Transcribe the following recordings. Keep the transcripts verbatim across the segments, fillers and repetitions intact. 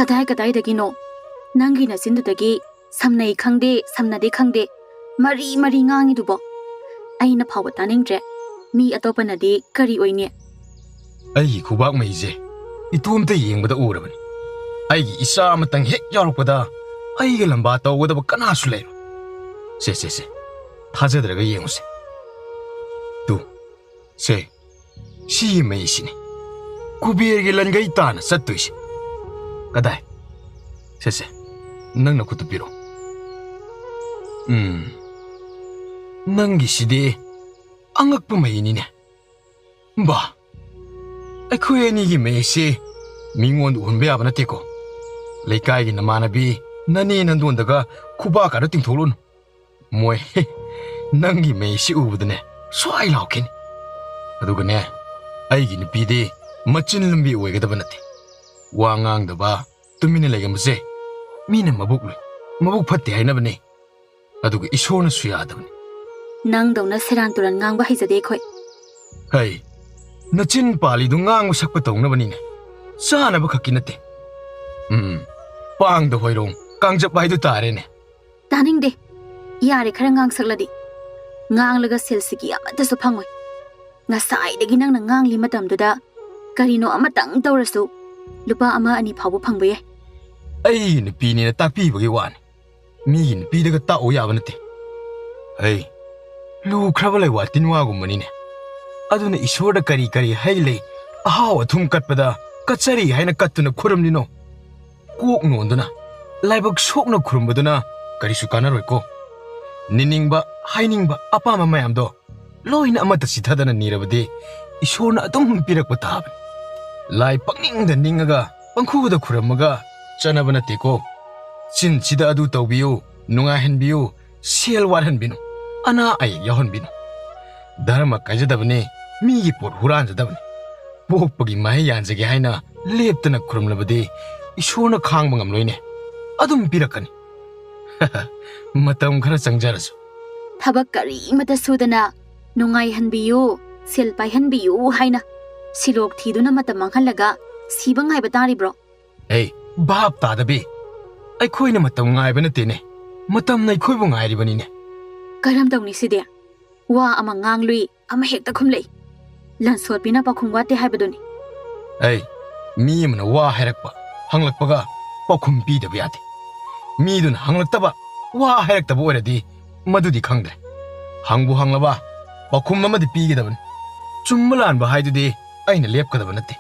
ꯀꯗꯥꯏ ꯀꯗꯥꯏꯗꯒꯤꯅꯣ? ꯅꯪꯒꯤ ꯅꯆꯤꯟꯗꯨꯗꯒꯤ ꯁꯝꯅꯩ ꯈꯪꯗꯦ, ꯁꯝꯅꯗꯦ ꯈꯪꯗꯦ, ꯃꯔꯤ ꯃꯔꯤ ꯉꯥꯡꯉꯤꯗꯨꯕꯣ? ꯑꯩꯅ ꯐꯥꯎꯕ ꯇꯥꯅꯤꯡꯗ꯭ꯔꯦ꯫ ꯃꯤ ꯑꯇꯣꯞꯄꯅꯗꯤ ꯀꯔꯤ ꯑꯣꯏꯅꯤ? ꯑꯩꯒꯤ ꯈꯨꯕꯥꯛ ꯃꯍꯤꯁꯦ ꯏꯇꯣꯝꯇ ꯌꯦꯡꯕꯗ ꯎꯔꯕꯅꯤ꯫ ꯑꯩꯒꯤ ꯏꯆꯥ ꯑꯃꯇꯪ ꯍꯦꯛ ꯌꯥꯎꯔꯛꯄꯗ ꯑꯩꯒ ꯂꯝꯕꯥ ꯇꯧꯒꯗꯕ ꯀꯅꯥꯁꯨ ꯂꯩꯔꯣꯏ꯫ ꯁꯦ, ꯁꯦ, ꯁꯦ, ꯊꯥꯖꯗ꯭ꯔꯒ ꯌꯦꯡꯉꯨꯁꯦ꯫ ꯇꯨ, ꯁꯦ, ꯁꯤꯒꯤ ꯃꯩꯁꯤꯅꯤ ꯀꯨꯕꯦꯔꯒꯤ ꯂꯟꯒꯩ ꯇꯥꯅ ꯆꯠꯇꯣꯏꯁꯦ꯫ ꯀꯗꯥꯏ? ꯁꯦ, ꯁꯦ, ꯅꯪ ꯅꯈꯨꯠꯇꯨ ꯄꯤꯔꯣ꯫ ꯎꯝ, ꯅꯪꯒꯤꯁꯤꯗꯤ ꯑꯉꯛꯄ ꯃꯩꯅꯤꯅꯦ꯫ ꯕꯥ, ꯑꯩꯈꯣꯏ ꯑꯅꯤꯒꯤ ꯃꯌꯦꯛꯁꯤ ꯃꯤꯉꯣꯟꯗ ꯎꯍꯟꯕ ꯌꯥꯕ ꯅꯠꯇꯦꯀꯣ꯫ ꯂꯩꯀꯥꯏꯒꯤ ꯅꯃꯥꯟꯅꯕꯤ, ꯅꯅꯦ ꯅꯟꯗꯣꯟꯗꯒ ꯈꯨꯕꯥꯛ ꯀꯥꯗ ꯇꯤꯡꯊꯣꯛꯂꯨꯅꯨ꯫ ꯃꯣꯏ ꯅꯪꯒꯤ ꯃꯌꯦꯛꯁꯤ ꯎꯕꯗꯅꯦ ꯁ꯭ꯋꯥꯏ ꯂꯥꯎꯈꯤꯅꯤ꯫ ꯑꯗꯨꯒꯅꯦ, ꯑꯩꯒꯤ ꯅꯨꯄꯤꯗꯤ ꯃꯆꯤꯟ ꯂꯨꯝꯕꯤ ꯑꯣꯏꯒꯗꯕ ꯅꯠꯇꯦ꯫ ꯋꯥ ꯉꯥꯡꯗꯕ, ꯇꯨꯃꯤꯟꯅ ꯂꯩꯒꯟꯕꯁꯦ ꯃꯤꯅ ꯃꯕꯨꯛ ꯂꯨꯏ, ꯃꯕꯨꯛ ꯐꯠꯇꯦ ꯍꯥꯏꯅꯕꯅꯦ꯫ ꯑꯗꯨꯒ ꯏꯁꯣꯔꯅꯁꯨ ꯌꯥꯗꯕꯅꯤ꯫ ꯅꯪꯗꯧꯅ ꯁꯦꯔꯥꯟ ꯇꯨꯔꯥꯟ ꯉꯥꯡꯕ ꯍꯩꯖꯗꯦ ꯑꯩꯈꯣꯏ꯫ ꯍꯩ, ꯅꯆꯤꯟ ꯄꯥꯜꯂꯤꯗꯨ ꯉꯥꯡꯕ ꯁꯛꯄ ꯇꯧꯅꯕꯅꯤꯅꯦ, ꯆꯥꯅꯕ ꯈꯛꯀꯤ ꯅꯠꯇꯦ꯫ ꯎꯝ, ꯄꯥꯡꯗ ꯍꯣꯏꯔꯣꯡ ꯀꯥꯡꯖꯞ ꯍꯥꯏꯗꯨ ꯇꯥꯔꯦꯅꯦ꯫ ꯇꯥꯅꯤꯡꯗꯦ꯫ ꯌꯥꯔꯦ, ꯈꯔ ꯉꯥꯡꯁꯛꯂꯗꯤ꯫ ꯉꯥꯡꯂꯒ ꯁꯦꯜꯁꯤꯒꯤ ꯑꯃꯠꯇꯁꯨ ꯐꯪꯉꯣꯏ꯫ ꯉꯁꯥꯏꯗꯒꯤ ꯅꯪꯅ ꯉꯥꯡꯂꯤ ꯃꯇꯝꯗꯨꯗ ꯀꯔꯤꯅꯣ ꯑꯃꯇꯪ ꯇꯧꯔꯁꯨ ꯂꯨꯄꯥ ꯑꯃ ꯑꯅꯤ ꯐꯥꯎꯕ ꯐꯪꯕ ꯌꯥꯏ꯫ ꯑꯩꯒꯤ ꯅꯨꯄꯤꯅꯦꯅ ꯇꯥꯛꯄꯤꯕꯒꯤ ꯋꯥꯅꯤ꯫ ꯃꯤꯒꯤ ꯅꯨꯄꯤꯗꯒ ꯇꯥꯛꯎ ꯌꯥꯕ ꯅꯠꯇꯦ꯫ ꯍꯩ, ꯂꯨꯈ꯭ꯔꯕ ꯂꯩꯋꯥ ꯇꯤꯟꯋꯥꯒꯨꯝꯕꯅꯤꯅꯦ꯫ ꯑꯗꯨꯅ ꯏꯁꯣꯔꯗ ꯀꯔꯤ ꯀꯔꯤ ꯍꯩ ꯂꯩ, ꯑꯍꯥꯎ ꯑꯊꯨꯝ ꯀꯠꯄꯗ ꯀꯠꯆꯔꯤ ꯍꯥꯏꯅ ꯀꯠꯇꯨꯅ ꯈꯨꯔꯨꯝꯂꯤꯅꯣ? ꯀꯣꯛ ꯅꯣꯟꯗꯨꯅ, ꯂꯥꯏꯕꯛ ꯁꯣꯛꯅ ꯈꯨꯔꯨꯝꯕꯗꯨꯅ ꯀꯔꯤꯁꯨ ꯀꯥꯟꯅꯔꯣꯏꯀꯣ꯫ ꯅꯤꯅꯤꯡꯕ, ꯍꯥꯏꯅꯤꯡꯕ, ꯑꯄꯥꯝꯕ ꯃꯌꯥꯝꯗꯣ ꯂꯣꯏꯅ ꯑꯃꯠꯇ ꯆꯤꯊꯗꯅ ꯅꯤꯔꯕꯗꯤ ꯏꯁꯣꯔꯅ ꯑꯗꯨꯝ ꯄꯤꯔꯛꯄ ꯇꯥꯕꯅꯤ꯫ ꯂꯥꯏ ꯄꯪꯅꯤꯡꯗ ꯅꯤꯡꯉꯒ, ꯄꯪꯈꯨꯗ ꯈꯨꯔꯝꯃꯒ ꯆꯠꯅꯕ ꯅꯠꯇꯦꯀꯣ꯫ ꯆꯤꯟꯁꯤꯗ ꯑꯗꯨ ꯇꯧꯕꯤꯌꯨ, ꯅꯨꯡꯉꯥꯏꯍꯟꯕꯤꯌꯨ, ꯁꯦꯜ ꯋꯥꯠꯍꯟꯕꯤꯅꯨ, ꯑꯅꯥ ꯑꯌꯦꯛ ꯌꯥꯎꯍꯟꯕꯤꯅꯨ꯫ ꯙꯔꯃ ꯀꯥꯏꯖꯗꯕꯅꯤ, ꯃꯤꯒꯤ ꯄꯣꯠ ꯍꯨꯔꯥꯟꯖꯗꯕꯅꯤ꯫ ꯄꯣꯛꯄꯒꯤ ꯃꯍꯩ ꯌꯥꯟꯖꯒꯦ ꯍꯥꯏꯅ ꯂꯦꯞꯇꯅ ꯈꯨꯔꯨꯝꯂꯕꯗꯤ ꯏꯁꯣꯔꯅ ꯈꯥꯡꯕ ꯉꯝꯂꯣꯏꯅꯦ꯫ ꯑꯗꯨꯝ ꯄꯤꯔꯛꯀꯅꯤ꯫ ꯃꯇꯝ ꯈꯔ ꯆꯪꯖꯔꯁꯨ꯫ ꯊꯕꯛ ꯀꯔꯤꯃꯇ ꯁꯨꯗꯅ ꯅꯨꯡꯉꯥꯏꯍꯟꯕꯤꯌꯨ, ꯁꯦꯜ ꯄꯥꯏꯍꯟꯕꯤꯌꯨ ꯍꯥꯏꯅ ꯁꯤꯂꯣꯛ ꯊꯤꯗꯨꯅ ꯃꯇꯝ ꯃꯥꯡꯍꯜꯂꯒ ꯁꯤꯕ ꯉꯥꯏꯕ ꯇꯥꯔꯤꯕ꯭ꯔꯣ? ꯑꯦ, ꯚꯥꯞ ꯇꯥꯗꯕꯤ꯫ ꯑꯩꯈꯣꯏꯅ ꯃꯇꯝ ꯉꯥꯏꯕ ꯅꯠꯇꯦꯅꯦ, ꯃꯇꯝꯅ ꯑꯩꯈꯣꯏꯕꯨ ꯉꯥꯏꯔꯤꯕꯅꯤꯅꯦ꯫ ꯀꯔꯝ ꯇꯧꯅꯤ ꯁꯤꯗꯤ? ꯋꯥ ꯑꯃ ꯉꯥꯡꯂꯨꯏ, ꯑꯃ ꯍꯦꯛꯇ ꯈꯨꯝꯂꯛꯏ꯫ ꯂꯟꯁꯣꯠꯄꯤꯅ ꯄꯥꯎꯈꯨꯝ ꯋꯥꯠꯇꯦ ꯍꯥꯏꯕꯗꯨꯅꯤ꯫ ꯑꯩ, ꯃꯤ ꯑꯃꯅ ꯋꯥ ꯍꯥꯏꯔꯛꯄ, ꯍꯪꯂꯛꯄꯒ ꯄꯥꯎꯈꯨꯝ ꯄꯤꯗꯕ ꯌꯥꯗꯦ꯫ ꯃꯤꯗꯨꯅ ꯍꯪꯂꯛꯇꯕ, ꯋꯥ ꯍꯥꯏꯔꯛꯇꯕ ꯑꯣꯏꯔꯗꯤ ꯃꯗꯨꯗꯤ ꯈꯪꯗ꯭ꯔꯦ꯫ ꯍꯪꯕꯨ ꯍꯪꯂꯕ, ꯄꯥꯎꯈꯨꯝ ꯑꯃꯗꯤ ꯄꯤꯒꯗꯕꯅꯤ꯫ ꯆꯨꯝꯕ ꯂꯥꯟꯕ ꯍꯥꯏꯗꯨꯗꯤ ꯑꯩꯅ ꯂꯦꯞꯀꯗꯕ ꯅꯠꯇꯦ,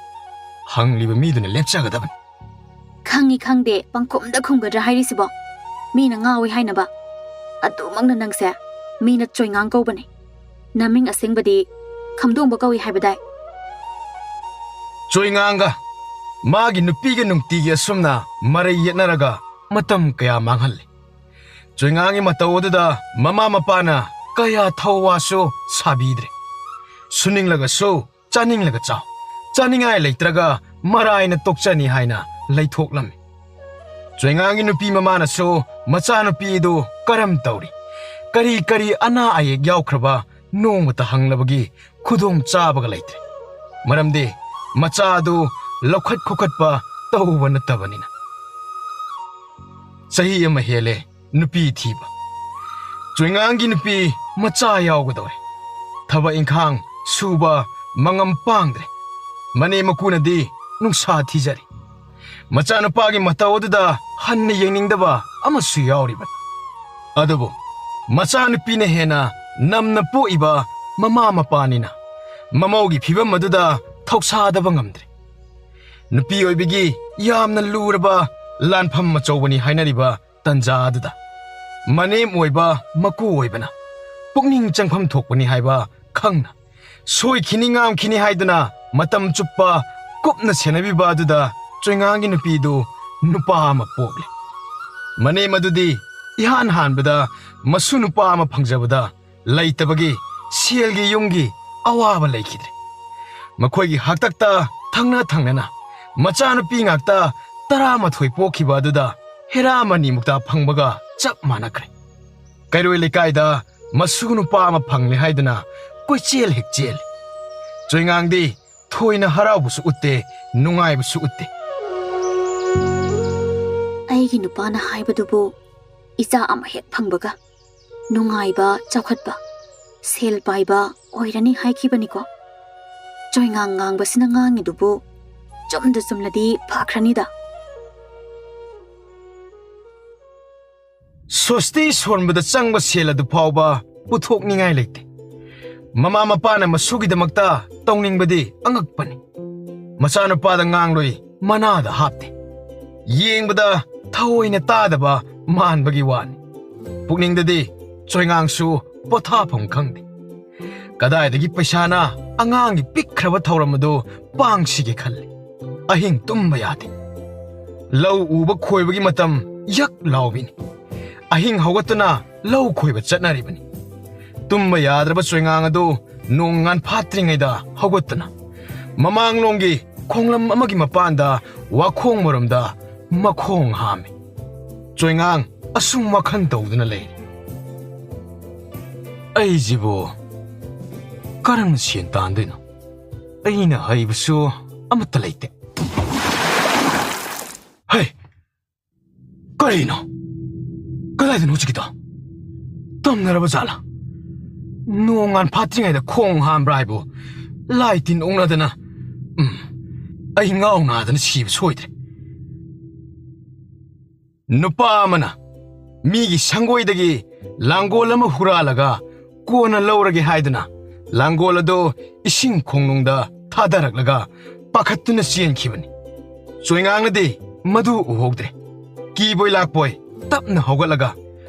ꯍꯪꯂꯤꯕ ꯃꯤꯗꯨꯅ ꯂꯦꯞꯆꯒꯗꯕꯅꯤ꯫ ꯈꯪꯉꯤ ꯈꯪꯗꯦ ꯄꯪꯈꯨꯝꯗ ꯈꯨꯝꯒꯗ꯭ꯔꯥ ꯍꯥꯏꯔꯤꯁꯤꯕꯣ? ꯃꯤꯅ ꯉꯥꯎꯏ ꯍꯥꯏꯅꯕ? ꯑꯗꯨꯃꯛꯅ ꯅꯪꯁꯦ꯫ ꯃꯤꯅ ꯆꯣꯏꯉꯥꯡ ꯀꯧꯕꯅꯦ꯫ ꯅꯃꯤꯡ ꯑꯁꯦꯡꯕꯗꯤ ꯈꯝꯗꯣꯡꯕ ꯀꯧꯏ ꯍꯥꯏꯕꯗꯥꯏ? ꯆꯣꯏꯉꯥꯡꯒ ꯃꯥꯒꯤ ꯅꯨꯄꯤꯒ ꯅꯨꯡꯇꯤꯒꯤ ꯑꯁꯨꯝꯅ ꯃꯔꯩ ꯌꯦꯠꯅꯔꯒ ꯃꯇꯝ ꯀꯌꯥ ꯃꯥꯡꯍꯜꯂꯦ꯫ ꯆꯣꯏꯉꯥꯡꯒꯤ ꯃꯇꯧ ꯑꯗꯨꯗ ꯃꯃꯥ ꯃꯄꯥꯅ ꯀꯌꯥ ꯊꯧꯋꯥꯁꯨ ꯁꯥꯕꯤꯗ꯭ꯔꯦ꯫ ꯁꯨꯅꯤꯡꯂꯒꯁꯨ ꯆꯥꯅꯤꯡꯂꯒ ꯆꯥꯎ, ꯆꯥꯅꯤꯡꯉꯥꯏ ꯂꯩꯇ꯭ꯔꯒ ꯃꯔꯥꯏꯅ ꯇꯣꯛꯆꯅꯤ ꯍꯥꯏꯅ ꯂꯩꯊꯣꯛꯂꯝꯃꯤ꯫ ꯆꯣꯏꯉꯥꯡꯒꯤ ꯅꯨꯄꯤ ꯃꯃꯥꯅꯁꯨ ꯃꯆꯥꯅꯨꯄꯤ ꯑꯗꯨ ꯀꯔꯝ ꯇꯧꯔꯤ, ꯀꯔꯤ ꯀꯔꯤ ꯑꯅꯥ ꯑꯌꯦꯛ ꯌꯥꯎꯈ꯭ꯔꯕ ꯅꯣꯡꯃꯇ ꯍꯪꯂꯕꯒꯤ ꯈꯨꯗꯣꯡ ꯆꯥꯕꯒ ꯂꯩꯇ꯭ꯔꯦ꯫ ꯃꯔꯝꯗꯤ ꯃꯆꯥ ꯑꯗꯨ ꯂꯧꯈꯠ ꯈꯣꯀꯠꯄ ꯇꯧꯕ ꯅꯠꯇꯕꯅꯤꯅ꯫ ꯆꯍꯤ ꯑꯃ ꯍꯦꯜꯂꯦ ꯅꯨꯄꯤ ꯊꯤꯕ꯫ ꯆꯣꯏꯉꯥꯡꯒꯤ ꯅꯨꯄꯤ ꯃꯆꯥ ꯌꯥꯎꯒꯗꯧꯔꯦ꯫ ꯊꯕꯛ ꯏꯪꯈꯥꯡ ꯁꯨꯕ ꯃꯉꯝ ꯄꯥꯡꯗ꯭ꯔꯦ꯫ ꯃꯅꯦꯝ ꯃꯀꯨꯅꯗꯤ ꯅꯨꯡꯁꯥ ꯊꯤꯖꯔꯤ꯫ ꯃꯆꯥꯅꯨꯄꯥꯒꯤ ꯃꯇꯧ ꯑꯗꯨꯗ ꯍꯟꯅ ꯌꯦꯡꯅꯤꯡꯗꯕ ꯑꯃꯁꯨ ꯌꯥꯎꯔꯤꯕꯅꯤ꯫ ꯑꯗꯨꯕꯨ ꯃꯆꯥꯅꯨꯄꯤꯅ ꯍꯦꯟꯅ ꯅꯝꯅ ꯄꯣꯛꯏꯕ ꯃꯃꯥ ꯃꯄꯥꯅꯤꯅ ꯃꯃꯧꯒꯤ ꯐꯤꯕꯝ ꯑꯗꯨꯗ ꯊꯧꯁꯥꯗꯕ ꯉꯝꯗ꯭ꯔꯦ꯫ ꯅꯨꯄꯤ ꯑꯣꯏꯕꯤꯒꯤ ꯌꯥꯝꯅ ꯂꯨꯔꯕ ꯂꯥꯟꯐꯝ ꯑꯆꯧꯕꯅꯤ ꯍꯥꯏꯅꯔꯤꯕ ꯇꯟꯖꯥ ꯑꯗꯨꯗ ꯃꯅꯦꯝ ꯑꯣꯏꯕ ꯃꯀꯨ ꯑꯣꯏꯕꯅ ꯄꯨꯛꯅꯤꯡ ꯆꯪꯐꯝ ꯊꯣꯛꯄꯅꯤ ꯍꯥꯏꯕ ꯈꯪꯅ, ꯁꯣꯏꯈꯤꯅꯤ ꯉꯥꯝꯈꯤꯅꯤ ꯍꯥꯏꯗꯨꯅ ꯃꯇꯝ ꯆꯨꯞꯄ ꯀꯨꯞꯅ ꯁꯦꯟꯅꯕꯤꯕ ꯑꯗꯨꯗ ꯆꯣꯏꯉꯥꯡꯒꯤ ꯅꯨꯄꯤꯗꯨ ꯅꯨꯄꯥ ꯑꯃ ꯄꯣꯛꯂꯦ꯫ ꯃꯅꯦꯝ ꯑꯗꯨꯗꯤ ꯏꯍꯥꯟ ꯍꯥꯟꯕꯗ ꯃꯁꯨ ꯅꯨꯄꯥ ꯑꯃ ꯐꯪꯖꯕꯗ ꯂꯩꯇꯕꯒꯤ ꯁꯦꯜꯒꯤ ꯌꯨꯝꯒꯤ ꯑꯋꯥꯕ ꯂꯩꯈꯤꯗ꯭ꯔꯦ꯫ ꯃꯈꯣꯏꯒꯤ ꯍꯥꯛꯇꯛꯇ ꯊꯪꯅ ꯊꯪꯅꯅ ꯃꯆꯥꯅꯨꯄꯤ ꯉꯥꯛꯇ ꯇꯔꯥꯃꯥꯊꯣꯏ ꯄꯣꯛꯈꯤꯕ ꯑꯗꯨꯗ ꯍꯦꯔꯥ ꯃꯅꯤꯃꯨꯛꯇ ꯐꯪꯕꯒ ꯆꯞ ꯃꯥꯟꯅꯈ꯭ꯔꯦ꯫ ꯀꯩꯔꯣꯏ ꯂꯩꯀꯥꯏꯗ ꯃꯁꯨ ꯅꯨꯄꯥ ꯑꯃ ꯐꯪꯂꯦ ꯍꯥꯏꯗꯨꯅ ꯀꯣꯏꯆꯦꯜ ꯍꯦꯛ ꯆꯦꯜꯂꯤ꯫ ꯆꯣꯏꯉꯥꯡꯗꯤ ꯊꯣꯏꯅ ꯍꯔꯥꯎꯕꯁꯨ ꯎꯠꯇꯦ, ꯅꯨꯡꯉꯥꯏꯕꯁꯨ ꯎꯠꯇꯦ꯫ ꯅꯨꯄꯥꯅ ꯍꯥꯏꯕꯗꯨꯕꯨ ꯏꯆꯥ ꯑꯃ ꯍꯦꯛ ꯐꯪꯕꯒ ꯅꯨꯡꯉꯥꯏꯕ, ꯆꯥꯎꯈꯠꯄ, ꯁꯦꯜ ꯄꯥꯏꯕ ꯑꯣꯏꯔꯅꯤ ꯍꯥꯏꯈꯤꯕꯅꯤꯀꯣ꯫ ꯆꯣꯏꯉꯥꯡ ꯉꯥꯡꯕꯁꯤꯅ ꯉꯥꯡꯉꯤꯗꯨꯕꯨ ꯆꯨꯝꯗ ꯆꯨꯝꯂꯗꯤ ꯐꯈ꯭ꯔꯅꯤꯗ꯫ ꯁꯣꯁꯇꯤ ꯁꯣꯟꯕꯗ ꯆꯪꯕ ꯁꯦꯜ ꯑꯗꯨ ꯐꯥꯎꯕ ꯄꯨꯊꯣꯛꯅꯤꯡꯉꯥꯏ ꯂꯩꯇꯦ꯫ ꯃꯃꯥ ꯃꯄꯥꯅ ꯃꯁꯨꯒꯤꯗꯃꯛꯇ ꯇꯧꯅꯤꯡꯕꯗꯤ ꯑꯉꯛꯄꯅꯤ꯫ ꯃꯆꯥꯅꯨꯄꯥꯗ ꯉꯥꯡꯂꯣꯏ ꯃꯅꯥꯗ ꯍꯥꯞꯇꯦ꯫ ꯌꯦꯡꯕꯗ ꯊꯑꯣꯏꯅ ꯇꯥꯗꯕ ꯃꯥꯟꯕꯒꯤ ꯋꯥꯅꯤ꯫ ꯄꯨꯛꯅꯤꯡꯗꯗꯤ ꯆꯣꯏꯉꯥꯡꯁꯨ ꯄꯣꯊꯥꯐꯝ ꯈꯪꯗꯦ꯫ ꯀꯗꯥꯏꯗꯒꯤ ꯄꯩꯁꯥꯅ ꯑꯉꯥꯡꯒꯤ ꯄꯤꯛꯈ꯭ꯔꯕ ꯊꯧꯔꯝ ꯑꯗꯨ ꯄꯥꯡꯁꯤꯒꯦ ꯈꯜꯂꯤ꯫ ꯑꯍꯤꯡ ꯇꯨꯝꯕ ꯌꯥꯗꯦ꯫ ꯂꯧ ꯎꯕ ꯈꯣꯏꯕꯒꯤ ꯃꯇꯝ ꯌꯛ ꯂꯥꯎꯕꯤꯅꯤ꯫ ꯑꯍꯤꯡ ꯍꯧꯒꯠꯇꯨꯅ ꯂꯧ ꯈꯣꯏꯕ ꯆꯠꯅꯔꯤꯕꯅꯤ꯫ ꯇꯨꯝꯕ ꯌꯥꯗ꯭ꯔꯕ ꯆꯣꯏꯉꯥꯡ ꯑꯗꯨ ꯅꯣꯡ ꯉꯥꯟꯐꯥꯠꯇ꯭ꯔꯤꯉꯩꯗ ꯍꯧꯒꯠꯇꯨꯅ ꯃꯃꯥꯡꯂꯣꯝꯒꯤ ꯈꯣꯡꯂꯝ ꯑꯃꯒꯤ ꯃꯄꯥꯟꯗ ꯋꯥꯈꯣꯡ ꯃꯔꯨꯝꯗ ꯃꯈꯣꯡ ꯍꯥꯝꯃꯤ꯫ ꯆꯣꯏꯉꯥꯡ ꯑꯁꯨꯝ ꯋꯥꯈꯜ ꯇꯧꯗꯨꯅ ꯂꯩꯔꯤ꯫ "ꯑꯩꯁꯤꯕꯨ ꯀꯔꯝꯅ ꯁꯦꯟ ꯇꯥꯟꯗꯣꯏꯅꯣ? ꯑꯩꯅ ꯍꯩꯕꯁꯨ ꯑꯃꯠꯇ ꯂꯩꯇꯦ꯫ ꯍꯩ, ꯀꯔꯤꯅꯣ? ꯀꯗꯥꯏꯗꯅꯣ ꯍꯧꯖꯤꯛꯀꯤꯗꯣ? ꯇꯝꯅꯔꯕ ꯖꯥꯠꯂꯥ? ꯅꯣꯡ ꯉꯥꯟ ꯐꯥꯠꯇ꯭ꯔꯤꯉꯩꯗ ꯈꯣꯡ ꯍꯥꯝꯕ꯭ꯔꯥ ꯍꯥꯏꯕꯨ? ꯂꯥꯏ ꯇꯤꯟ ꯑꯣꯛꯅꯗꯅ, ꯎꯝ, ꯑꯩ ꯉꯥꯎ ꯅꯥꯗꯅ ꯁꯤꯕ ꯁꯣꯏꯗ꯭ꯔꯦ"꯫ ꯅꯨꯄꯥ ꯑꯃꯅ ꯃꯤꯒꯤ ꯁꯪꯒꯣꯏꯗꯒꯤ ꯂꯥꯡꯒꯣꯜ ꯑꯃ ꯍꯨꯔꯥꯜꯂꯒ ꯀꯣꯟꯅ ꯂꯧꯔꯒꯦ ꯍꯥꯏꯗꯨꯅ ꯂꯥꯡꯒꯣꯜ ꯑꯗꯨ ꯏꯁꯤꯡ ꯈꯣꯡꯅꯨꯡꯗ ꯊꯥꯗꯔꯛꯂꯒ ꯄꯥꯈꯠꯇꯨꯅ ꯆꯦꯟꯈꯤꯕꯅꯤ꯫ ꯆꯣꯏꯉꯥꯡꯅꯗꯤ ꯃꯗꯨ ꯎꯍꯧꯗ꯭ꯔꯦ꯫ ꯀꯤꯕꯣꯏ ꯂꯥꯛꯄꯣꯏ ꯇꯞꯅ ꯍꯧꯒꯠꯂꯒ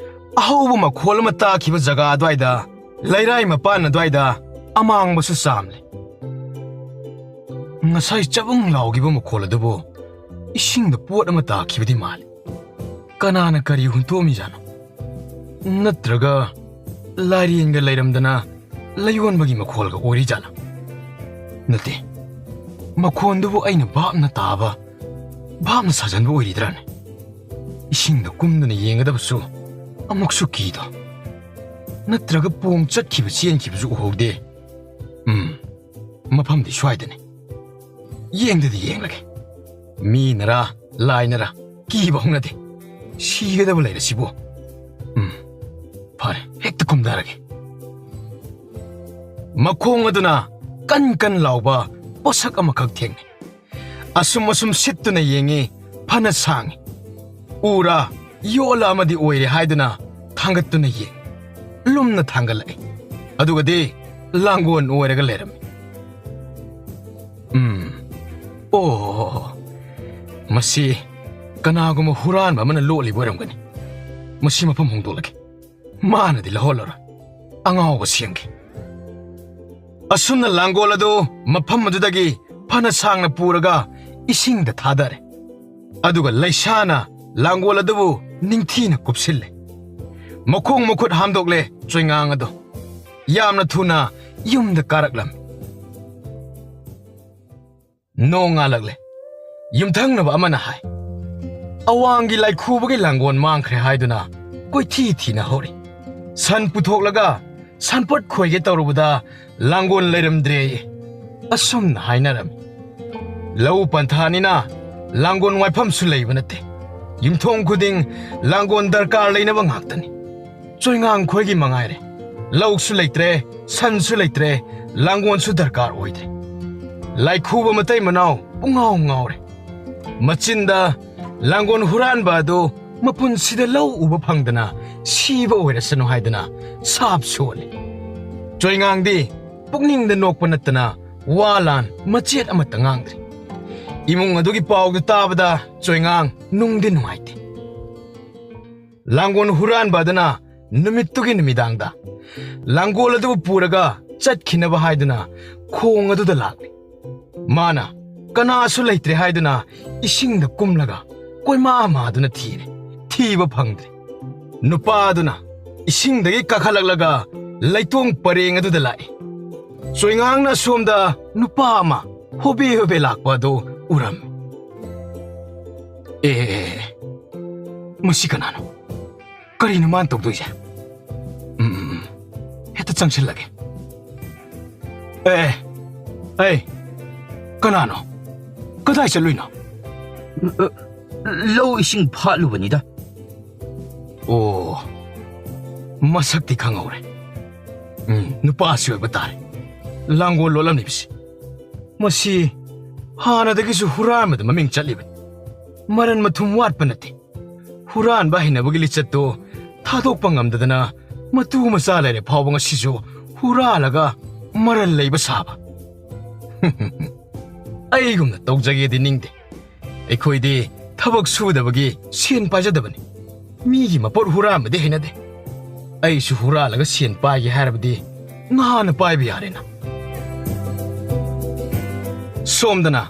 ꯑꯍꯧꯕ ꯃꯈꯣꯜ ꯑꯃ ꯇꯥꯈꯤꯕ ꯖꯒꯥ ꯑꯗꯨꯋꯥꯏꯗ, ꯂꯩꯔꯥꯏ ꯃꯄꯥꯟ ꯑꯗꯨꯋꯥꯏꯗ ꯑꯃꯥꯡꯕꯁꯨ ꯆꯥꯝꯂꯦ꯫ ꯉꯁꯥꯏ ꯆꯕꯨꯡ ꯂꯥꯎꯈꯤꯕ ꯃꯈꯣꯜ ꯑꯗꯨꯕꯨ ꯏꯁꯤꯡꯗ ꯄꯣꯠ ꯑꯃ ꯇꯥꯈꯤꯕꯗꯤ ꯃꯥꯜꯂꯤ꯫ ꯀꯅꯥꯅ ꯀꯔꯤ ꯍꯨꯟꯇꯣꯛꯑꯝꯃꯤꯖꯥꯠꯅꯣ? ꯅꯠꯇ꯭ꯔꯒ ꯂꯥꯏꯔꯦꯟꯒ ꯂꯩꯔꯝꯗꯅ ꯂꯩꯌꯣꯟꯕꯒꯤ ꯃꯈꯣꯜꯒ ꯑꯣꯏꯔꯤꯖꯥꯠꯂꯥ? ꯅꯠꯇꯦ, ꯃꯈꯣꯟꯗꯨꯕꯨ ꯑꯩꯅ ꯚꯥꯞꯅ ꯇꯥꯕ, ꯚꯥꯞꯅ ꯁꯥꯖꯟꯕ ꯑꯣꯏꯔꯤꯗ꯭ꯔꯥꯅꯦ? ꯏꯁꯤꯡꯗ ꯀꯨꯝꯗꯨꯅ ꯌꯦꯡꯒꯗꯕꯁꯨ ꯑꯃꯨꯛꯁꯨ ꯀꯤꯗꯣ꯫ ꯅꯠꯇ꯭ꯔꯒ ꯄꯣꯡ ꯆꯠꯈꯤꯕ ꯆꯦꯟꯈꯤꯕꯁꯨ ꯎꯍꯧꯗꯦ꯫ ꯎꯝ, ꯃꯐꯝꯗꯤ ꯁ꯭ꯋꯥꯏꯗꯅꯤ꯫ ꯌꯦꯡꯗꯗꯤ ꯌꯦꯡꯂꯒꯦ꯫ ꯃꯤꯅꯔꯥ, ꯂꯥꯏꯅꯔꯥ, ꯀꯤꯕ ꯍꯧꯅꯗꯦ꯫ ꯁꯤꯒꯗꯕ ꯂꯩꯔꯁꯤꯕꯨ꯫ ꯎꯝ, ꯐꯔꯦ, ꯍꯦꯛꯇ ꯀꯨꯝꯊꯔꯒꯦ꯫ ꯃꯈꯣꯡ ꯑꯗꯨꯅ ꯀꯟ ꯀꯟ ꯂꯥꯎꯕ ꯄꯣꯠꯁꯛ ꯑꯃꯈꯛ ꯊꯦꯡꯅꯩ꯫ ꯑꯁꯨꯝ ꯑꯁꯨꯝ ꯁꯤꯠꯇꯨꯅ ꯌꯦꯡꯉꯤ, ꯐꯅ ꯁꯥꯡꯉꯤ꯫ ꯎꯔ ꯌꯣꯠꯂ ꯑꯃꯗꯤ ꯑꯣꯏꯔꯦ ꯍꯥꯏꯗꯨꯅ ꯊꯥꯡꯒꯠꯇꯨꯅ ꯌꯦꯡꯉꯤ꯫ ꯂꯨꯝꯅ ꯊꯥꯡꯒꯠꯂꯛꯏ꯫ ꯑꯗꯨꯒꯗꯤ ꯂꯥꯡꯒꯣꯜ ꯑꯣꯏꯔꯒ ꯂꯩꯔꯝꯃꯤ꯫ ꯎꯝ, ꯑꯣ, ꯃꯁꯤ ꯀꯅꯥꯒꯨꯝꯕ ꯍꯨꯔꯥꯟꯕ ꯑꯃꯅ ꯂꯣꯠꯂꯤꯕ ꯑꯣꯏꯔꯝꯒꯅꯤ꯫ ꯃꯁꯤ ꯃꯐꯝ ꯍꯣꯡꯗꯣꯛꯂꯒꯦ꯫ ꯃꯥꯅꯗꯤ ꯂꯧꯍꯜꯂꯔꯣꯏ꯫ ꯑꯉꯥꯎꯕ ꯁꯦꯝꯒꯦ꯫ ꯑꯁꯨꯝꯅ ꯂꯥꯡꯒꯣꯜ ꯑꯗꯨ ꯃꯐꯝ ꯑꯗꯨꯗꯒꯤ ꯐꯅ ꯁꯥꯡꯅ ꯄꯨꯔꯒ ꯏꯁꯤꯡꯗ ꯊꯥꯗꯔꯦ꯫ ꯑꯗꯨꯒ ꯂꯩꯁꯥꯅ ꯂꯥꯡꯒꯣꯜ ꯑꯗꯨꯕꯨ ꯅꯤꯡꯊꯤꯅ ꯀꯨꯞꯁꯤꯜꯂꯦ꯫ ꯃꯈꯣꯡ ꯃꯈꯨꯠ ꯍꯥꯝꯗꯣꯛꯂꯦ ꯆꯣꯏꯉꯥꯡ ꯑꯗꯨ꯫ ꯌꯥꯝꯅ ꯊꯨꯅ ꯌꯨꯝꯗ ꯀꯥꯔꯛꯂꯝꯃꯤ꯫ ꯅꯣꯡ ꯉꯥꯜꯂꯛꯂꯦ꯫ ꯌꯨꯝꯊꯪꯅꯕ ꯑꯃꯅ ꯍꯥꯏ, "ꯑꯋꯥꯡꯒꯤ ꯂꯥꯏꯈꯨꯕꯒꯤ ꯂꯥꯡꯒꯣꯜ ꯃꯥꯡꯈ꯭ꯔꯦ" ꯍꯥꯏꯗꯨꯅ ꯀꯣꯏꯊꯤ ꯊꯤꯅ ꯍꯧꯔꯤ꯫ ꯁꯟ ꯄꯨꯊꯣꯛꯂꯒ ꯁꯟꯄꯣꯠ ꯈꯣꯏꯒꯦ ꯇꯧꯔꯨꯕꯗ ꯂꯥꯡꯒꯣꯜ ꯂꯩꯔꯝꯗ꯭ꯔꯦ꯫ ꯑꯁꯨꯝꯅ ꯍꯥꯏꯅꯔꯝꯃꯤ꯫ ꯂꯧ ꯄꯟꯊꯥꯅꯤꯅ ꯂꯥꯡꯒꯣꯜ ꯋꯥꯏꯐꯝꯁꯨ ꯂꯩꯕ ꯅꯠꯇꯦ꯫ ꯌꯨꯝꯊꯣꯡ ꯈꯨꯗꯤꯡ ꯂꯥꯡꯒꯣꯜ ꯗꯔꯀꯥꯔ ꯂꯩꯅꯕ ꯉꯥꯛꯇꯅꯤ꯫ ꯆꯣꯏꯉꯥꯡ ꯈꯣꯏꯒꯤ ꯃꯉꯥꯏꯔꯦ꯫ ꯂꯧꯁꯨ ꯂꯩꯇ꯭ꯔꯦ, ꯁꯟꯁꯨ ꯂꯩꯇ꯭ꯔꯦ, ꯂꯥꯡꯒꯣꯜꯁꯨ ꯗꯔꯀꯥꯔ ꯑꯣꯏꯗ꯭ꯔꯦ꯫ ꯂꯥꯏꯈꯨꯕ ꯃꯇꯩ ꯃꯅꯥꯎ ꯄꯨꯡꯉꯥꯎ ꯉꯥꯎꯔꯦ꯫ ꯃꯆꯤꯟꯗ ꯂꯥꯡꯒꯣꯜ ꯍꯨꯔꯥꯟꯕ ꯑꯗꯨ ꯃꯄꯨꯟꯁꯤꯗ ꯂꯧ ꯎꯕ ꯐꯪꯗꯅ ꯁꯤꯕ ꯑꯣꯏꯔꯁꯅꯨ ꯍꯥꯏꯗꯅ ꯁꯥꯞ ꯁꯣꯜꯂꯤ꯫ ꯆꯣꯏꯉꯥꯡꯗꯤ ꯄꯨꯛꯅꯤꯡꯗ ꯅꯣꯛꯄ ꯅꯠꯇꯅ ꯋꯥ ꯂꯥꯟ ꯃꯆꯦꯠ ꯑꯃꯠꯇ ꯉꯥꯡꯗ꯭ꯔꯤ꯫ ꯏꯃꯨꯡ ꯑꯗꯨꯒꯤ ꯄꯥꯎꯗꯨ ꯇꯥꯕꯗ ꯆꯣꯏꯉꯥꯡ ꯅꯨꯡꯗꯤ ꯅꯨꯡꯉꯥꯏꯇꯦ꯫ ꯂꯥꯡꯒꯣꯜ ꯍꯨꯔꯥꯟꯕ ꯑꯗꯨꯅ ꯅꯨꯃꯤꯠꯇꯨꯒꯤ ꯅꯨꯃꯤꯗꯥꯡꯗ ꯂꯥꯡꯒꯣꯜ ꯑꯗꯨꯕꯨ ꯄꯨꯔꯒ ꯆꯠꯈꯤꯅꯕ ꯍꯥꯏꯗꯨꯅ ꯈꯣꯡ ꯑꯗꯨꯗ ꯂꯥꯛꯂꯦ꯫ ꯃꯥꯅ ꯀꯅꯥꯁꯨ ꯂꯩꯇ꯭ꯔꯦ ꯍꯥꯏꯗꯨꯅ ꯏꯁꯤꯡꯗ ꯀꯨꯝꯂꯒ ꯀꯣꯏꯃꯥ ꯃꯥꯗꯨꯅ ꯊꯤꯔꯦ꯫ ꯊꯤꯕ ꯐꯪꯗ꯭ꯔꯦ꯫ ꯅꯨꯄꯥ ꯑꯗꯨꯅ ꯏꯁꯤꯡꯗꯒꯤ ꯀꯥꯈꯠꯂꯛꯂꯒ ꯂꯩꯇꯣꯡ ꯄꯔꯦꯡ ꯑꯗꯨꯗ ꯂꯥꯛꯏ꯫ ꯆꯣꯏꯉꯥꯡꯅ ꯑꯁꯣꯝꯗ ꯅꯨꯄꯥ ꯑꯃ ꯍꯣꯕꯦ ꯍꯣꯕꯦ ꯂꯥꯛꯄ ꯑꯗꯨ ꯎꯔꯝꯃꯤ꯫ "ꯑꯦ, ꯃꯁꯤ ꯀꯅꯥꯅꯣ? ꯀꯔꯤꯅꯣ ꯃꯥꯅ ꯇꯧꯗꯣꯏꯁꯦ? ꯎꯝ, ꯍꯦꯛꯇ ꯆꯪꯁꯤꯜꯂꯒꯦ꯫ ꯑꯦ, ꯑꯦ, ꯀꯅꯥꯅꯣ? ꯀꯗꯥꯏ ꯆꯠꯂꯨꯏꯅꯣ?" "ꯂꯧ ꯏꯁꯤꯡ ꯐꯥꯠꯂꯨꯕꯅꯤꯗ꯫ ꯑꯣ, ꯃꯁꯛꯇꯤ ꯈꯪꯍꯧꯔꯦ꯫ ꯎꯝ, ꯅꯨꯄꯥꯁꯤ ꯑꯣꯏꯕ ꯇꯥꯔꯦ꯫ ꯂꯥꯡꯒꯣꯜ ꯂꯣꯠꯂꯝꯂꯤꯕꯁꯤ꯫ ꯃꯁꯤ ꯍꯥꯟꯅꯗꯒꯤꯁꯨ ꯍꯨꯔꯥꯟꯕꯗ ꯃꯃꯤꯡ ꯆꯠꯂꯤꯕꯅꯤ꯫ ꯃꯔꯟ ꯃꯊꯨꯝ ꯋꯥꯠꯄ ꯅꯠꯇꯦ꯫ ꯍꯨꯔꯥꯟꯕ ꯍꯩꯅꯕꯒꯤ ꯂꯤꯆꯠꯇꯨ ꯊꯥꯗꯣꯛꯄ ꯉꯝꯗꯗꯅ ꯃꯇꯨ ꯃꯆꯥ ꯂꯩꯔꯦ ꯐꯥꯎꯕ ꯉꯁꯤꯁꯨ ꯍꯨꯔꯥꯜꯂꯒ ꯃꯔꯜ ꯂꯩꯕ ꯁꯥꯕ꯫ ꯑꯩꯒꯨꯝꯅ ꯇꯧꯖꯒꯦꯗꯤ ꯅꯤꯡꯗꯦ꯫ ꯑꯩꯈꯣꯏꯗꯤ ꯊꯕꯛ ꯁꯨꯗꯕꯒꯤ ꯁꯦꯟ ꯄꯥꯏꯖꯗꯕꯅꯤ꯫ ꯃꯤꯒꯤ ꯃꯄꯣꯠ ꯍꯨꯔꯥꯟꯕꯗꯤ ꯍꯩꯅꯗꯦ꯫ ꯑꯩꯁꯨ ꯍꯨꯔꯥꯜꯂꯒ ꯁꯦꯟ ꯄꯥꯏꯒꯦ ꯍꯥꯏꯔꯕꯗꯤ ꯅꯍꯥꯟꯅ ꯄꯥꯏꯕ ꯌꯥꯔꯦꯅ꯫ ꯁꯣꯝꯗꯅ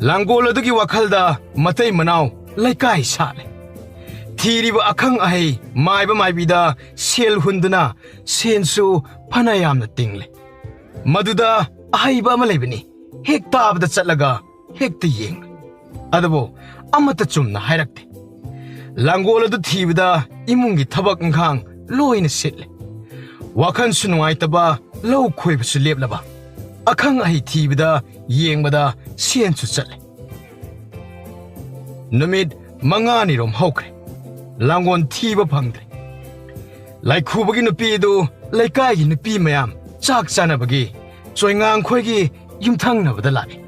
ꯂꯥꯡꯒꯣꯜ ꯑꯗꯨꯒꯤ ꯋꯥꯈꯜꯗ ꯃꯇꯩ ꯃꯅꯥꯎ ꯂꯩꯀꯥꯏ ꯁꯥꯠꯂꯦ꯫ ꯊꯤꯔꯤꯕ ꯑꯈꯪ ꯑꯍꯩ ꯃꯥꯏꯕ ꯃꯥꯏꯕꯤꯗ ꯁꯦꯜ ꯍꯨꯟꯗꯨꯅ ꯁꯦꯟꯁꯨ ꯐꯅ ꯌꯥꯝꯅ ꯇꯤꯡꯂꯦ꯫ ꯃꯗꯨꯗ ꯑꯍꯩꯕ ꯑꯃ ꯂꯩꯕꯅꯤ꯫ ꯍꯦꯛ ꯇꯥꯕꯗ ꯆꯠꯂꯒ ꯍꯦꯛꯇ ꯌꯦꯡꯂꯨ꯫ ꯑꯗꯨꯕꯨ ꯑꯃꯠꯇ ꯆꯨꯝꯅ ꯍꯥꯏꯔꯛꯇꯦ꯫ ꯂꯥꯡꯒꯣꯜ ꯑꯗꯨ ꯊꯤꯕꯗ ꯏꯃꯨꯡꯒꯤ ꯊꯕꯛ ꯏꯪꯈꯥꯡ ꯂꯣꯏꯅ ꯁꯤꯠꯂꯦ꯫ ꯋꯥꯈꯜꯁꯨ ꯅꯨꯡꯉꯥꯏꯇꯕ, ꯂꯧ ꯈꯣꯏꯕꯁꯨ ꯂꯦꯞꯂꯕ꯫ ꯑꯈꯪ ꯑꯍꯩ ꯊꯤꯕꯗ ꯌꯦꯡꯕꯗ ꯁꯦꯟꯁꯨ ꯆꯠꯂꯦ꯫ ꯅꯨꯃꯤꯠ ꯃꯉꯥꯅꯤꯔꯣꯝ ꯍꯧꯈ꯭ꯔꯦ꯫ ꯂꯥꯡꯒꯣꯜ ꯊꯤꯕ ꯐꯪꯗ꯭ꯔꯦ꯫ ꯂꯥꯏꯈꯨꯕꯒꯤ ꯅꯨꯄꯤ ꯑꯗꯨ ꯂꯩꯀꯥꯏꯒꯤ ꯅꯨꯄꯤ ꯃꯌꯥꯝ ꯆꯥꯛ ꯆꯥꯅꯕꯒꯤ ꯆꯣꯏꯉꯥꯡꯈꯣꯏꯒꯤ ꯌꯨꯝꯊꯪꯅꯕꯗ ꯂꯥꯛꯏ꯫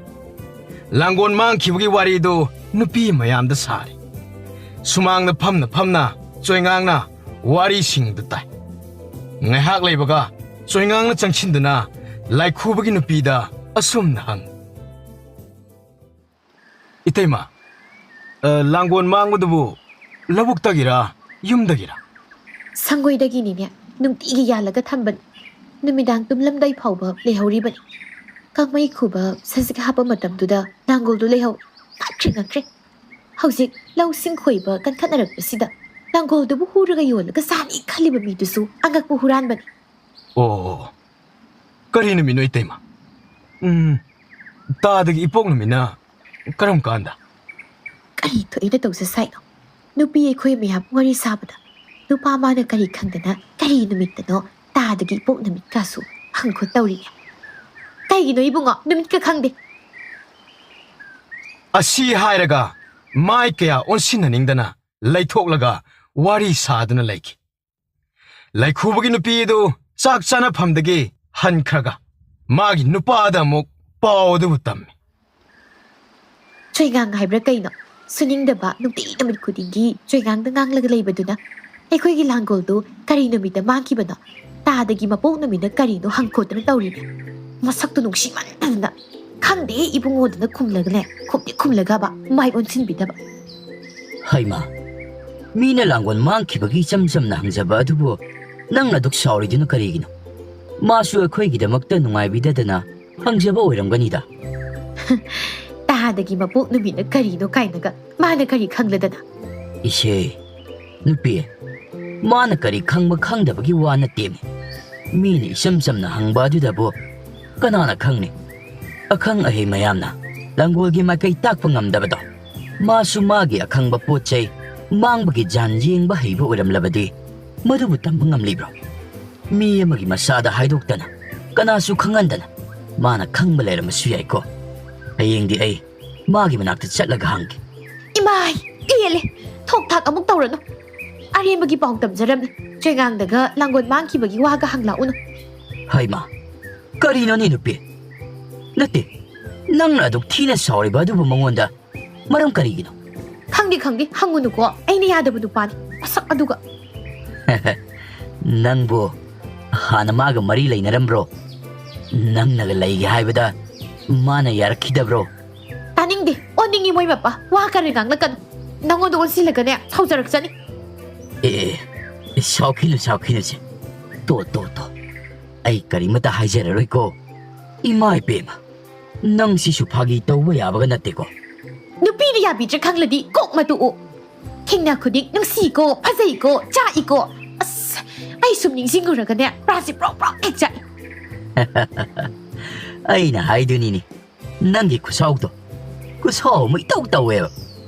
ꯂꯥꯡꯒꯣꯜ ꯃꯥꯡꯈꯤꯕꯒꯤ ꯋꯥꯔꯤꯗꯨ ꯅꯨꯄꯤ ꯃꯌꯥꯝꯗ ꯁꯥꯔꯤ꯫ ꯁꯨꯃꯥꯡꯗ ꯐꯝꯅ ꯐꯝꯅ ꯆꯣꯏꯉꯥꯡꯅ ꯋꯥꯔꯤꯁꯤꯡꯗꯨ ꯇꯥꯏ꯫ ꯉꯥꯏꯍꯥꯛ ꯂꯩꯕꯒ ꯆꯣꯏꯉꯥꯡꯅ ꯆꯪꯁꯤꯟꯗꯨꯅ ꯂꯥꯏꯈꯨꯕꯒꯤ ꯅꯨꯄꯤꯗ ꯑꯁꯨꯝꯅ ꯍꯪ꯫ ꯏꯇꯩꯃ, ꯑ, ꯂꯥꯡꯒꯣꯜ ꯃꯥꯡꯕꯗꯨꯕꯨ ꯂꯧꯕꯨꯛꯇꯒꯤꯔ, ꯌꯨꯝꯗꯒꯤꯔ? ꯁꯪꯒꯣꯏꯗꯒꯤꯅꯤꯅꯦ꯫ ꯅꯨꯡꯇꯤꯒꯤ ꯌꯥꯜꯂꯒ ꯊꯝꯕꯅꯤ꯫ ꯅꯨꯃꯤꯗꯥꯡ ꯇꯨꯝꯂꯝꯗꯥꯏ ꯐꯥꯎꯕ ꯂꯩꯍꯧꯔꯤꯕꯅꯤ꯫ ꯀꯥꯡꯃꯩ ꯈꯨꯕ ꯁꯖꯤꯛ ꯍꯥꯞꯄ ꯃꯇꯝꯗꯨꯗ ꯂꯥꯡꯒꯣꯜꯗꯨ ꯂꯩꯍꯧ ꯉꯛꯈ꯭ꯔꯦ ꯉꯛꯈ꯭ꯔꯦ꯫ ꯍꯧꯖꯤꯛ ꯂꯧꯁꯤꯡ ꯈꯣꯏꯕ ꯀꯟꯈꯠꯅꯔꯛꯄꯁꯤꯗ ꯂꯥꯡꯒꯣꯜꯗꯨꯕꯨ ꯍꯨꯔꯒ ꯌꯣꯜꯂꯒ ꯆꯥꯅꯤ ꯈꯜꯂꯤꯕ ꯃꯤꯗꯨꯁꯨ ꯑꯉꯛꯄ ꯍꯨꯔꯥꯟꯕꯅꯤ꯫ ꯑꯣ, ꯀꯔꯤ ꯅꯨꯃꯤꯠꯅꯣ ꯏꯇꯩꯃ? ꯎꯝ, ꯇꯥꯗꯒꯤ ꯏꯄꯣꯛ ꯅꯨꯃꯤꯠꯅ ꯀꯔꯝ ꯀꯥꯟꯗ? ꯀꯔꯤ ꯊꯣꯛꯏꯅ ꯇꯧꯖ ꯁꯥꯏꯅꯣ? ꯅꯨꯄꯤ ꯑꯩꯈꯣꯏ ꯃꯌꯥꯝ ꯋꯥꯔꯤ ꯁꯥꯕꯗ ꯅꯨꯄꯥ ꯃꯥꯅ ꯀꯔꯤ ꯈꯪꯗꯅ ꯀꯔꯤ ꯅꯨꯃꯤꯠꯇꯅꯣ ꯇꯥꯗꯒꯤ ꯏꯄꯣꯛ ꯅꯨꯃꯤꯠꯀꯥꯁꯨ ꯍꯪꯈꯣ ꯇꯧꯔꯤꯌꯦ꯫ ꯀꯩꯒꯤꯅꯣ ꯏꯕꯨꯡꯉꯣ ꯅꯨꯃꯤꯠꯀ ꯈꯪꯗꯦ? ꯑꯁꯤ ꯍꯥꯏꯔꯒ ꯃꯥꯏ ꯀꯌꯥ ꯑꯣꯟꯁꯤꯟꯅꯅꯤꯡꯗꯅ ꯂꯩꯊꯣꯛꯂꯒ ꯋꯥꯔꯤ ꯁꯥꯗꯨꯅ ꯂꯩꯈꯤ꯫ ꯂꯩꯈꯨꯕꯒꯤ ꯅꯨꯄꯤ ꯑꯗꯨ ꯆꯥꯛ ꯆꯥꯅꯐꯝꯗꯒꯤ ꯍꯟꯈ꯭ꯔꯒ ꯃꯥꯒꯤ ꯅꯨꯄꯥꯗ ꯑꯃꯨꯛ ꯄꯥꯎ ꯑꯗꯨꯕꯨ ꯇꯝꯃꯤ꯫ ꯆꯣꯏꯉꯥꯡ ꯍꯥꯏꯕ꯭ꯔꯥ ꯀꯩꯅꯣ? ꯁꯨꯅꯤꯡꯗꯕ, ꯅꯨꯡꯇꯤ ꯅꯨꯃꯤꯠ ꯈꯨꯗꯤꯡꯒꯤ ꯆꯣꯏꯉꯥꯡꯗ ꯉꯥꯡꯂꯒ ꯂꯩꯕꯗꯨꯅ ꯑꯩꯈꯣꯏꯒꯤ ꯂꯥꯡꯒꯣꯜꯗꯨ ꯀꯔꯤ ꯅꯨꯃꯤꯠꯇ ꯃꯥꯡꯈꯤꯕꯅꯣ? ꯇꯥꯗꯒꯤ ꯃꯄꯣꯛ ꯅꯨꯃꯤꯠꯅ ꯀꯔꯤꯅꯣ ꯍꯪꯈꯣꯠꯇꯅ ꯇꯧꯔꯤꯅꯦ꯫ ꯃꯁꯛꯇꯨ ꯅꯨꯡꯁꯤꯃꯟꯗꯅ, "ꯈꯪꯗꯦ ꯏꯕꯨꯡꯉꯣꯗꯨꯅ" ꯈꯨꯝꯂꯒꯅꯦ, ꯈꯨꯝꯗꯤ ꯈꯨꯝꯂꯒꯕ ꯃꯥꯏ ꯑꯣꯟꯁꯤꯟꯕꯤꯗꯕ꯫ ꯍꯩꯃꯥ, ꯃꯤꯅ ꯂꯥꯡꯒꯣꯜ ꯃꯥꯡꯈꯤꯕꯒꯤ ꯏꯆꯝ ꯆꯝꯅ ꯍꯪꯖꯕ ꯑꯗꯨꯕꯨ ꯅꯪꯅ ꯑꯗꯨꯛ ꯁꯥꯎꯔꯤꯗꯨꯅ ꯀꯔꯤꯒꯤꯅꯣ? ꯃꯥꯁꯨ ꯑꯩꯈꯣꯏꯒꯤꯗꯃꯛꯇ ꯅꯨꯡꯉꯥꯏꯕꯤꯗꯗꯅ ꯍꯪꯖꯕ ꯑꯣꯏꯔꯝꯒꯅꯤꯗ꯫ ꯇꯥꯗꯒꯤ ꯃꯄꯣꯛ ꯅꯨꯃꯤꯠꯅ ꯀꯔꯤꯅꯣ ꯀꯥꯏꯅꯒ ꯃꯥꯅ ꯀꯔꯤ ꯈꯪꯂꯗꯅ? ꯏꯆꯦ, ꯅꯨꯄꯤ, ꯃꯥꯅ ꯀꯔꯤ ꯈꯪꯕ ꯈꯪꯗꯕꯒꯤ ꯋꯥ ꯅꯠꯇꯦꯃꯤ꯫ ꯃꯤꯅ ꯏꯆꯝ ꯆꯝꯅ ꯍꯪꯕ ꯑꯗꯨꯗꯕꯨ ꯀꯅꯥꯅ ꯈꯪꯅꯤ? ꯑꯈꯪ ꯑꯍꯩ ꯃꯌꯥꯝꯅ ꯂꯥꯡꯒꯣꯜꯒꯤ ꯃꯥꯏꯀꯩ ꯇꯥꯛꯄ ꯉꯝꯗꯕꯗꯣ, ꯃꯥꯁꯨ ꯃꯥꯒꯤ ꯑꯈꯪꯕ ꯄꯣꯠ ꯆꯩ ꯃꯥꯡꯕꯒꯤ ꯖꯥꯟ ꯌꯦꯡꯕ ꯍꯩꯕ ꯑꯣꯏꯔꯝꯂꯕꯗꯤ ꯃꯗꯨꯕꯨ ꯇꯝꯕ ꯉꯝꯂꯤꯕ꯭ꯔꯣ? ꯃꯤ ꯑꯃꯒꯤ ꯃꯁꯥꯗ ꯍꯥꯏꯗꯣꯛꯇꯅ, ꯀꯅꯥꯁꯨ ꯈꯪꯍꯟꯗꯅ ꯃꯥꯅ ꯈꯪꯕ ꯂꯩꯔꯝꯕꯁꯨ ꯌꯥꯏꯀꯣ꯫ ꯍꯌꯦꯡꯗꯤ ꯑꯩ ꯃꯥꯒꯤ ꯃꯅꯥꯛꯇ ꯆꯠꯂꯒ ꯍꯪꯒꯦ꯫ ꯏꯃꯥꯏ, ꯄꯦꯜꯂꯦ꯫ ꯊꯣꯛ ꯊꯥꯛ ꯑꯃꯨꯛ ꯇꯧꯔꯅꯨ꯫ ꯑꯔꯦꯝꯕꯒꯤ ꯄꯥꯎ ꯇꯝꯖꯔꯝꯃꯤ꯫ ꯆꯣꯏꯉꯥꯡꯗꯒ ꯂꯥꯡꯒꯣꯜ ꯃꯥꯡꯈꯤꯕꯒꯤ ꯋꯥꯒ ꯍꯪꯂꯛꯎꯅꯨ꯫ ꯍꯩꯃꯥ, ꯀꯔꯤꯅꯣꯅꯦ ꯅꯨꯄꯤ? ꯅꯠꯇꯦ, ꯅꯪꯅ ꯑꯗꯨꯛ ꯊꯤꯅ ꯁꯥꯎꯔꯤꯕ ꯑꯗꯨꯕꯨ ꯃꯉꯣꯟꯗ ꯃꯔꯝ ꯀꯔꯤꯒꯤꯅꯣ? ꯈꯪꯗꯦ, ꯈꯪꯗꯦ, ꯍꯪꯉꯨꯅꯨꯀꯣ꯫ ꯑꯩꯅ ꯌꯥꯗꯕ ꯅꯨꯄꯥꯅꯤ꯫ ꯃꯁꯛ ꯑꯗꯨꯒ꯫ ꯅꯪꯕꯨ ꯍꯥꯟꯅ ꯃꯥꯒ ꯃꯔꯤ ꯂꯩꯅꯔꯝꯕ꯭ꯔꯣ? ꯅꯪꯅꯒ ꯂꯩꯒꯦ ꯍꯥꯏꯕꯗ ꯃꯥꯅ ꯌꯥꯔꯛꯈꯤꯗꯕ꯭ꯔꯣ? ꯇꯥꯅꯤꯡꯗꯦ, ꯑꯣꯟꯅꯤꯡꯉꯤ ꯃꯣꯏ ꯃꯄꯥ꯫ ꯋꯥ ꯀꯔꯤ ꯉꯥꯡꯂꯛꯀꯅꯨ꯫ ꯅꯪꯉꯣꯟꯗ ꯑꯣꯟꯁꯤꯜꯂꯒꯅꯦ, ꯁꯥꯎꯖꯔꯛꯆꯅꯤ꯫ ꯑꯦ, ꯑꯦ, ꯑꯦ, ꯁꯥꯎꯈꯤꯅꯨ, ꯁꯥꯎꯈꯤꯅꯨꯁꯦ꯫ ꯇꯣ, ꯇꯣ, ꯇꯣ꯫ ꯑꯩ ꯀꯔꯤꯃꯇ ꯍꯥꯏꯖꯔꯔꯣꯏꯀꯣ꯫ ꯏꯃꯥ ꯏꯕꯦꯝꯃ, ꯅꯪꯁꯤꯁꯨ ꯐꯥꯒꯤ ꯇꯧꯕ ꯌꯥꯕꯒ ꯅꯠꯇꯦꯀꯣ꯫ ꯅꯨꯄꯤꯅ ꯌꯥꯕꯤꯗ꯭ꯔꯦ ꯈꯪꯂꯗꯤ ꯀꯣꯛ ꯃꯇꯨ ꯎ꯫ ꯊꯦꯡꯅ ꯈꯨꯗꯤꯡ "ꯅꯨꯡꯁꯤꯀꯣ, ꯐꯖꯩꯀꯣ, ꯆꯥꯛꯏꯀꯣ"꯫ ꯑꯁ, ꯑꯩ ꯁꯨꯝ ꯅꯤꯡꯁꯤꯡꯉꯨꯔꯒꯅꯦ, ꯄ꯭ꯔꯥꯁꯤ ꯄ꯭ꯔꯣꯛ ꯄ꯭ꯔꯣꯛ ꯍꯦꯛ ꯆꯥꯛꯏ꯫ ꯑꯩꯅ ꯍꯥꯏꯗꯨꯅꯤꯅꯦ, ꯅꯪꯒꯤ ꯈꯨꯁꯥꯎꯗꯣ꯫ ꯈꯨꯁꯥꯎ ꯑꯃ ꯏꯇꯧ ꯇꯧꯋꯦꯕ꯫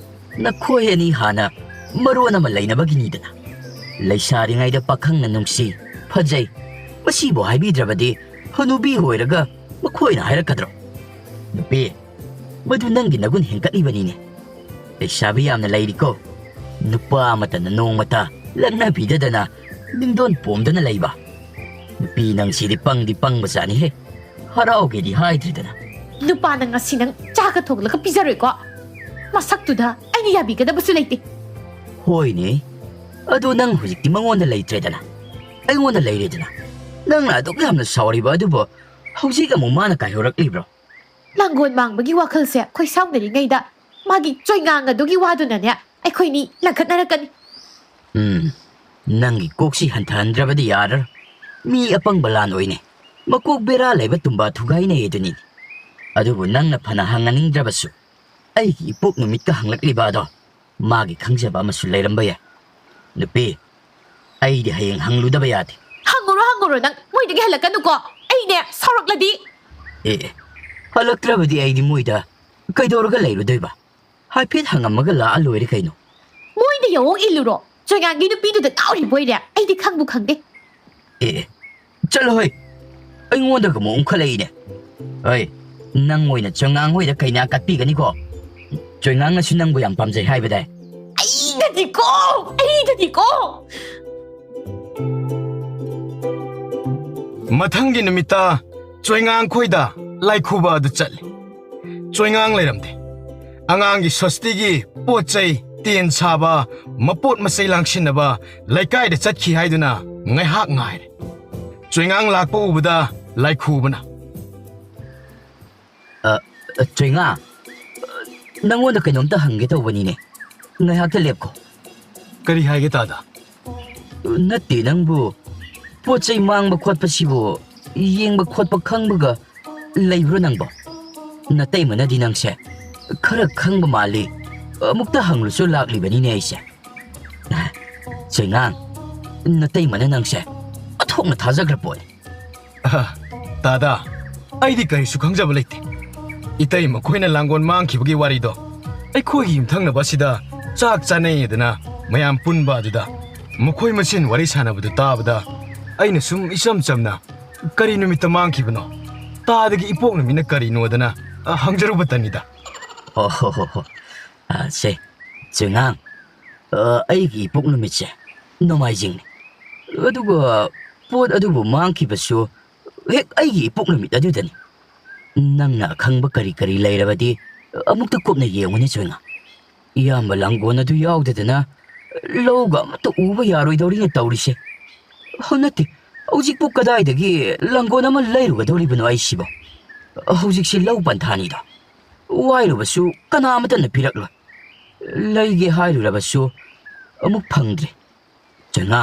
ꯅꯈꯣꯏ ꯑꯅꯤ ꯍꯥꯟꯅ ꯃꯔꯣꯟ ꯑꯃ ꯂꯩꯅꯕꯒꯤꯅꯤꯗꯅ꯫ ꯂꯩꯁꯥꯔꯤꯉꯩꯗ ꯄꯥꯈꯪꯅ ꯅꯨꯡꯁꯤ, ꯐꯖꯩ, ꯃꯁꯤꯕꯨ ꯍꯥꯏꯕꯤꯗ꯭ꯔꯕꯗꯤ ꯍꯅꯨꯕꯤ ꯑꯣꯏꯔꯒ ꯃꯈꯣꯏꯅ ꯍꯥꯏꯔꯛꯀꯗ꯭ꯔꯣ? ꯅꯨꯄꯤ, ꯃꯗꯨ ꯅꯪꯒꯤ ꯅꯒꯨꯟ ꯍꯦꯟꯒꯠꯂꯤꯕꯅꯤꯅꯦ꯫ ꯂꯩꯁꯥꯕꯤ ꯌꯥꯝꯅ ꯂꯩꯔꯤꯀꯣ꯫ ꯅꯨꯄꯥ ꯑꯃꯠꯇꯅ ꯅꯣꯡꯃꯇ ꯂꯛꯅꯕꯤꯗꯗꯅ ꯂꯤꯡꯗꯣꯟ ꯄꯣꯝꯗꯅ ꯂꯩꯕ꯫ ꯅꯨꯄꯤ ꯅꯪꯁꯤꯗꯤ ꯄꯪꯗꯤ ꯄꯪꯕꯖꯥꯠꯅꯤꯍꯦ꯫ ꯍꯔꯥꯎꯒꯦꯗꯤ ꯍꯥꯏꯗ꯭ꯔꯤꯗꯅ꯫ ꯅꯨꯄꯥꯅ ꯉꯁꯤ ꯅꯪ ꯆꯥꯒ ꯊꯣꯡꯂꯒ ꯄꯤꯖꯔꯣꯏꯀꯣ? ꯃꯁꯛꯇꯨꯗ ꯑꯩꯅ ꯌꯥꯕꯤꯒꯗꯕꯁꯨ ꯂꯩꯇꯦ꯫ ꯍꯣꯏꯅꯦ, ꯑꯗꯨ ꯅꯪ ꯍꯧꯖꯤꯛꯇꯤ ꯃꯉꯣꯟꯗ ꯂꯩꯇ꯭ꯔꯦꯗꯅ, ꯑꯩꯉꯣꯟꯗ ꯂꯩꯔꯦꯗꯅ꯫ ꯅꯪꯅ ꯑꯗꯨꯛ ꯌꯥꯝꯅ ꯁꯥꯎꯔꯤꯕ ꯑꯗꯨꯕꯨ ꯍꯧꯖꯤꯛ ꯑꯃꯨꯛ ꯃꯥꯅ ꯀꯥꯏꯍꯧꯔꯛꯂꯤꯕ꯭ꯔꯣ? ꯂꯥꯡꯒꯣꯜ ꯃꯥꯡꯕꯒꯤ ꯋꯥꯈꯜꯁꯦ ꯈꯣꯏ ꯁꯥꯎꯅꯔꯤꯉꯩꯗ ꯃꯥꯒꯤ ꯆꯣꯏꯉꯥꯡ ꯑꯗꯨꯒꯤ ꯋꯥꯗꯨꯅꯅꯦ ꯑꯩꯈꯣꯏꯅꯤ ꯂꯪꯈꯠꯅꯔꯛꯀꯅꯤ꯫ ꯎꯝ, ꯅꯪꯒꯤ ꯀꯣꯛꯁꯤ ꯍꯟꯊꯍꯟꯗ꯭ꯔꯕꯗꯤ ꯌꯥꯔꯔꯣꯏ꯫ ꯃꯤ ꯑꯄꯪꯕ ꯂꯥꯟ ꯑꯣꯏꯅꯦ꯫ ꯃꯀꯣꯛ ꯕꯦꯔꯥ ꯂꯩꯕ ꯇꯨꯝꯕ ꯊꯨꯒꯥꯏꯅꯩ ꯑꯗꯨꯅꯤ꯫ ꯑꯗꯨꯕꯨ ꯅꯪꯅ ꯐꯅ ꯍꯪꯍꯟꯅꯤꯡꯗ꯭ꯔꯕꯁꯨ, ꯑꯩꯒꯤ ꯏꯄꯣꯛ ꯅꯨꯃꯤꯠꯀ ꯍꯪꯂꯛꯂꯤꯕ ꯑꯗꯣ ꯃꯥꯒꯤ ꯈꯪꯖꯕ ꯑꯃꯁꯨ ꯂꯩꯔꯝꯕ ꯌꯥꯏ꯫ ꯅꯨꯄꯤ, ꯑꯩꯗꯤ ꯍꯌꯦꯡ ꯍꯪꯂꯨꯗꯕ ꯌꯥꯗꯦ꯫ ꯍꯪꯉꯨꯔꯣ, ꯍꯪꯉꯨꯔꯣ, ꯅꯪ ꯃꯣꯏꯗꯒꯤ ꯍꯜꯂꯛꯀꯅꯨꯀꯣ꯫ ꯑꯩꯅꯦ ꯁꯥꯎꯔꯛꯂꯗꯤ? ꯑꯦ, ꯑꯦ, ꯍꯜꯂꯛꯇ꯭ꯔꯕꯗꯤ ꯑꯩꯗꯤ ꯃꯣꯏꯗ ꯀꯩꯗꯧꯔꯒ ꯂꯩꯔꯨꯗꯣꯏꯕ? ꯍꯥꯏꯐꯦꯠ ꯍꯪꯉꯝꯃꯒ ꯂꯥꯛꯑ ꯂꯣꯏꯔꯦ ꯀꯩꯅꯣ꯫ ꯃꯣꯏꯗ ꯌꯥꯑꯣꯡ ꯏꯜꯂꯨꯔꯣ꯫ ꯆꯣꯏꯉꯥꯡꯒꯤ ꯅꯨꯄꯤꯗꯨꯗ ꯉꯥꯎꯔꯤꯕ ꯑꯣꯏꯔꯦ꯫ ꯑꯩꯗꯤ ꯈꯪꯕꯨ ꯈꯪꯗꯦ꯫ ꯑꯦ, ꯑꯦ, ꯆꯠꯂꯣꯍꯦ꯫ ꯑꯩꯉꯣꯟꯗꯒ ꯑꯃꯨꯛ ꯑꯣꯟꯈꯠꯂꯛꯏꯅꯦ꯫ ꯍꯣꯏ, ꯅꯪ ꯑꯣꯏꯅ ꯆꯣꯏꯉꯥꯡ ꯍꯣꯏꯗ ꯀꯩꯅꯥ ꯀꯠꯄꯤꯒꯅꯤꯀꯣ꯫ ꯆꯣꯏꯉꯥꯡꯅꯁꯨ ꯅꯪꯕꯨ ꯌꯥꯝ ꯄꯥꯝꯖꯩ ꯍꯥꯏꯕꯗꯥꯏ? ꯑꯩꯗꯗꯤꯀꯣ, ꯑꯩꯗꯗꯤꯀꯣ꯫ ꯃꯊꯪꯒꯤ ꯅꯨꯃꯤꯠꯇ ꯆꯣꯏꯉꯥꯡ ꯈꯣꯏꯗ ꯂꯥꯏꯈꯨꯕ ꯑꯗꯨ ꯆꯠꯂꯦ꯫ ꯆꯣꯏꯉꯥꯡ ꯂꯩꯔꯝꯗꯦ꯫ ꯑꯉꯥꯡꯒꯤ ꯁꯣꯁꯇꯤꯒꯤ ꯄꯣꯠ ꯆꯩ, ꯇꯦꯟ ꯁꯥꯕ, ꯃꯄꯣꯠ ꯃꯆꯩ ꯂꯥꯡꯁꯤꯟꯅꯕ ꯂꯩꯀꯥꯏꯗ ꯆꯠꯈꯤ ꯍꯥꯏꯗꯨꯅ ꯉꯥꯏꯍꯥꯛ ꯉꯥꯏꯔꯦ꯫ ꯆꯣꯏꯉꯥꯡ ꯂꯥꯛꯄ ꯎꯕꯗ ꯂꯥꯏꯈꯨꯕꯅ, "ꯑ, ꯑ, ꯆꯣꯏꯉꯥ, ꯅꯪꯉꯣꯟꯗ ꯀꯩꯅꯣꯝꯇ ꯍꯪꯒꯦ ꯇꯧꯕꯅꯤꯅꯦ꯫ ꯉꯥꯏꯍꯥꯛꯇ ꯂꯦꯞꯀꯣ꯫" "ꯀꯔꯤ ꯍꯥꯏꯒꯦ, ꯇꯥꯗ?" "ꯅꯠꯇꯦ, ꯅꯪꯕꯨ ꯄꯣꯠ ꯆꯩ ꯃꯥꯡꯕ ꯈꯣꯠꯄꯁꯤꯕꯨ ꯌꯦꯡꯕ ꯈꯣꯠꯄ ꯈꯪꯕꯒ ꯂꯩꯕ꯭ꯔꯣ ꯅꯪꯕꯣ? ꯅꯇꯩꯃꯅꯗꯤ ꯅꯪꯁꯦ ꯈꯔ ꯈꯪꯕ ꯃꯥꯜꯂꯤ꯫ ꯑꯃꯨꯛꯇ ꯍꯪꯂꯨꯁꯨ ꯂꯥꯛꯂꯤꯕꯅꯤꯅꯦ ꯑꯩꯁꯦ꯫" "ꯆꯣꯏꯉꯥꯡ, ꯅꯇꯩꯃꯅ ꯅꯪꯁꯦ ꯑꯣꯟꯊꯣꯛꯅ ꯊꯥꯖꯈ꯭ꯔ ꯄꯣꯠꯅꯤ꯫" "ꯑꯍ, ꯇꯥꯗ, ꯑꯩꯗꯤ ꯀꯔꯤꯁꯨ ꯈꯪꯖꯕ ꯂꯩꯇꯦ꯫ ꯏꯇꯩ ꯃꯈꯣꯏꯅ ꯂꯥꯡꯒꯣꯜ ꯃꯥꯡꯈꯤꯕꯒꯤ ꯋꯥꯔꯤꯗꯣ ꯑꯩꯈꯣꯏꯒꯤ ꯌꯨꯝꯊꯪꯅꯕ ꯑꯁꯤꯗ ꯆꯥꯛ ꯆꯥꯅꯩꯗꯅ ꯃꯌꯥꯝ ꯄꯨꯟꯕ ꯑꯗꯨꯗ ꯃꯈꯣꯏ ꯃꯁꯦꯟ ꯋꯥꯔꯤ ꯁꯥꯟꯅꯕꯗꯨ ꯇꯥꯕꯗ ꯑꯩꯅ ꯁꯨꯝ ꯏꯆꯝ ꯆꯝꯅ ꯀꯔꯤ ꯅꯨꯃꯤꯠꯇ ꯃꯥꯡꯈꯤꯕꯅꯣ, ꯇꯥꯗꯒꯤ ꯏꯄꯣꯛ ꯅꯨꯃꯤꯠꯅ ꯀꯔꯤꯅꯣꯗꯅ, ꯑ, ꯍꯪꯖꯔꯨꯕꯇꯅꯤꯗ꯫" "ꯑꯣ ꯍꯣ ꯍꯣ ꯍꯣ꯫ ꯑ, ꯁꯦ, ꯆꯣꯏꯉꯥꯡ, ꯑ, ꯑꯩꯒꯤ ꯏꯄꯣꯛ ꯅꯨꯃꯤꯠꯁꯦ ꯅꯣꯡꯃꯥꯏꯖꯤꯡꯅꯤ꯫ ꯑꯗꯨꯒ ꯄꯣꯠ ꯑꯗꯨꯕꯨ ꯃꯥꯡꯈꯤꯕꯁꯨ ꯍꯦꯛ ꯑꯩꯒꯤ ꯏꯄꯣꯛ ꯅꯨꯃꯤꯠ ꯑꯗꯨꯗꯅꯤ꯫ ꯅꯪꯅ ꯑꯈꯪꯕ ꯀꯔꯤ ꯀꯔꯤ ꯂꯩꯔꯕꯗꯤ ꯑꯃꯨꯛꯇ ꯀꯨꯞꯅ ꯌꯦꯡꯉꯨꯅꯦ, ꯆꯣꯏꯉꯥ꯫ ꯏꯌꯥꯝꯕ ꯂꯥꯡꯒꯣꯜ ꯑꯗꯨ ꯌꯥꯎꯗꯗꯅ ꯂꯧꯒ ꯑꯃꯠꯇ ꯎꯕ ꯌꯥꯔꯣꯏꯗꯧꯔꯤꯅꯦ ꯇꯧꯔꯤꯁꯦ꯫ ꯍ, ꯅꯠꯇꯦ, ꯍꯧꯖꯤꯛꯄꯨ ꯀꯗꯥꯏꯗꯒꯤ ꯂꯥꯡꯒꯣꯜ ꯑꯃ ꯂꯩꯔꯨꯒꯗꯧꯔꯤꯕꯅꯣ ꯑꯩꯁꯤꯕꯣ? ꯍꯧꯖꯤꯛꯁꯤ ꯂꯧ ꯄꯟꯊꯥꯅꯤꯗꯣ꯫ ꯋꯥꯏꯔꯨꯕꯁꯨ ꯀꯅꯥ ꯑꯃꯠꯇꯅ ꯄꯤꯔꯛꯂꯣꯏ꯫ ꯂꯩꯒꯦ ꯍꯥꯏꯔꯨꯔꯕꯁꯨ ꯑꯃꯨꯛ ꯐꯪꯗ꯭ꯔꯦ꯫ ꯆꯣꯏꯉꯥ,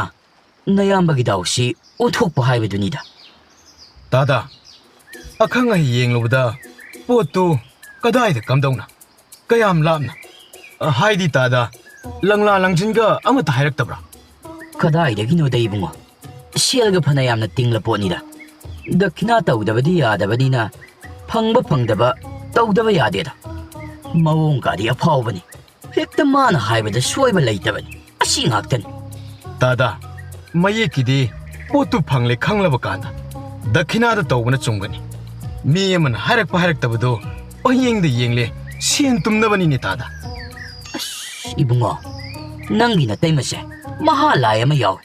ꯅꯌꯥꯝꯕꯒꯤ ꯗꯥꯎꯁꯤ ꯑꯣꯟꯊꯣꯛꯄ ꯍꯥꯏꯕꯗꯨꯅꯤꯗ꯫ ꯇꯥꯗꯥ, ꯑꯈꯪ ꯑꯍꯩ ꯌꯦꯡꯂꯨꯕꯗ ꯄꯣꯠꯇꯨ ꯀꯗꯥꯏꯗ ꯀꯝꯗꯧꯅ? ꯀꯌꯥꯝ ꯂꯥꯞꯅ? ꯑ, ꯍꯥꯏꯗꯤ ꯇꯥꯗꯥ, ꯂꯪꯂꯥ ꯂꯪꯖꯤꯟꯒ ꯑꯃꯠꯇ ꯍꯥꯏꯔꯛꯇꯕ꯭ꯔꯥ? ꯀꯗꯥꯏꯗꯒꯤꯅꯣꯗ ꯏꯕꯨꯡꯉꯣ? ꯁꯦꯜꯒ ꯐꯅ ꯌꯥꯝꯅ ꯇꯤꯡꯂ ꯄꯣꯠꯅꯤꯗ꯫ ꯗꯈꯤꯅꯥ ꯇꯧꯗꯕꯗꯤ ꯌꯥꯗꯕꯅꯤꯅ ꯐꯪꯕ ꯐꯪꯗꯕ ꯇꯧꯗꯕ ꯌꯥꯗꯦꯗ꯫ ꯃꯑꯣꯡꯒꯗꯤ ꯑꯐꯥꯎꯕꯅꯤ꯫ ꯍꯦꯛꯇ ꯃꯥꯅ ꯍꯥꯏꯕꯗ ꯁꯣꯏꯕ ꯂꯩꯇꯕꯅꯤ꯫ ꯑꯁꯤ ꯉꯥꯛꯇꯅꯤ꯫ ꯇꯥꯗꯥ, ꯃꯌꯦꯛꯀꯤꯗꯤ ꯄꯣꯠꯇꯨ ꯐꯪꯂꯦ ꯈꯪꯂꯕ ꯀꯥꯟꯗ ꯗꯈꯤꯅꯥꯗ ꯇꯧꯕꯅ ꯆꯨꯝꯒꯅꯤ꯫ ꯃꯤ ꯑꯃꯅ ꯍꯥꯏꯔꯛꯄ ꯍꯥꯏꯔꯛꯇꯕꯗꯨ ꯄꯪꯌꯦꯡꯗ ꯌꯦꯡꯂꯦ, ꯁꯦꯟ ꯇꯨꯝꯅꯕꯅꯤꯅꯦ ꯇꯥꯗꯥ꯫ ꯑꯁ, ꯏꯕꯨꯡꯉꯣ, ꯅꯪꯒꯤ ꯅꯇꯩꯃꯁꯦ ꯃꯍꯥ ꯂꯥꯏ ꯑꯃ ꯌꯥꯎꯏ꯫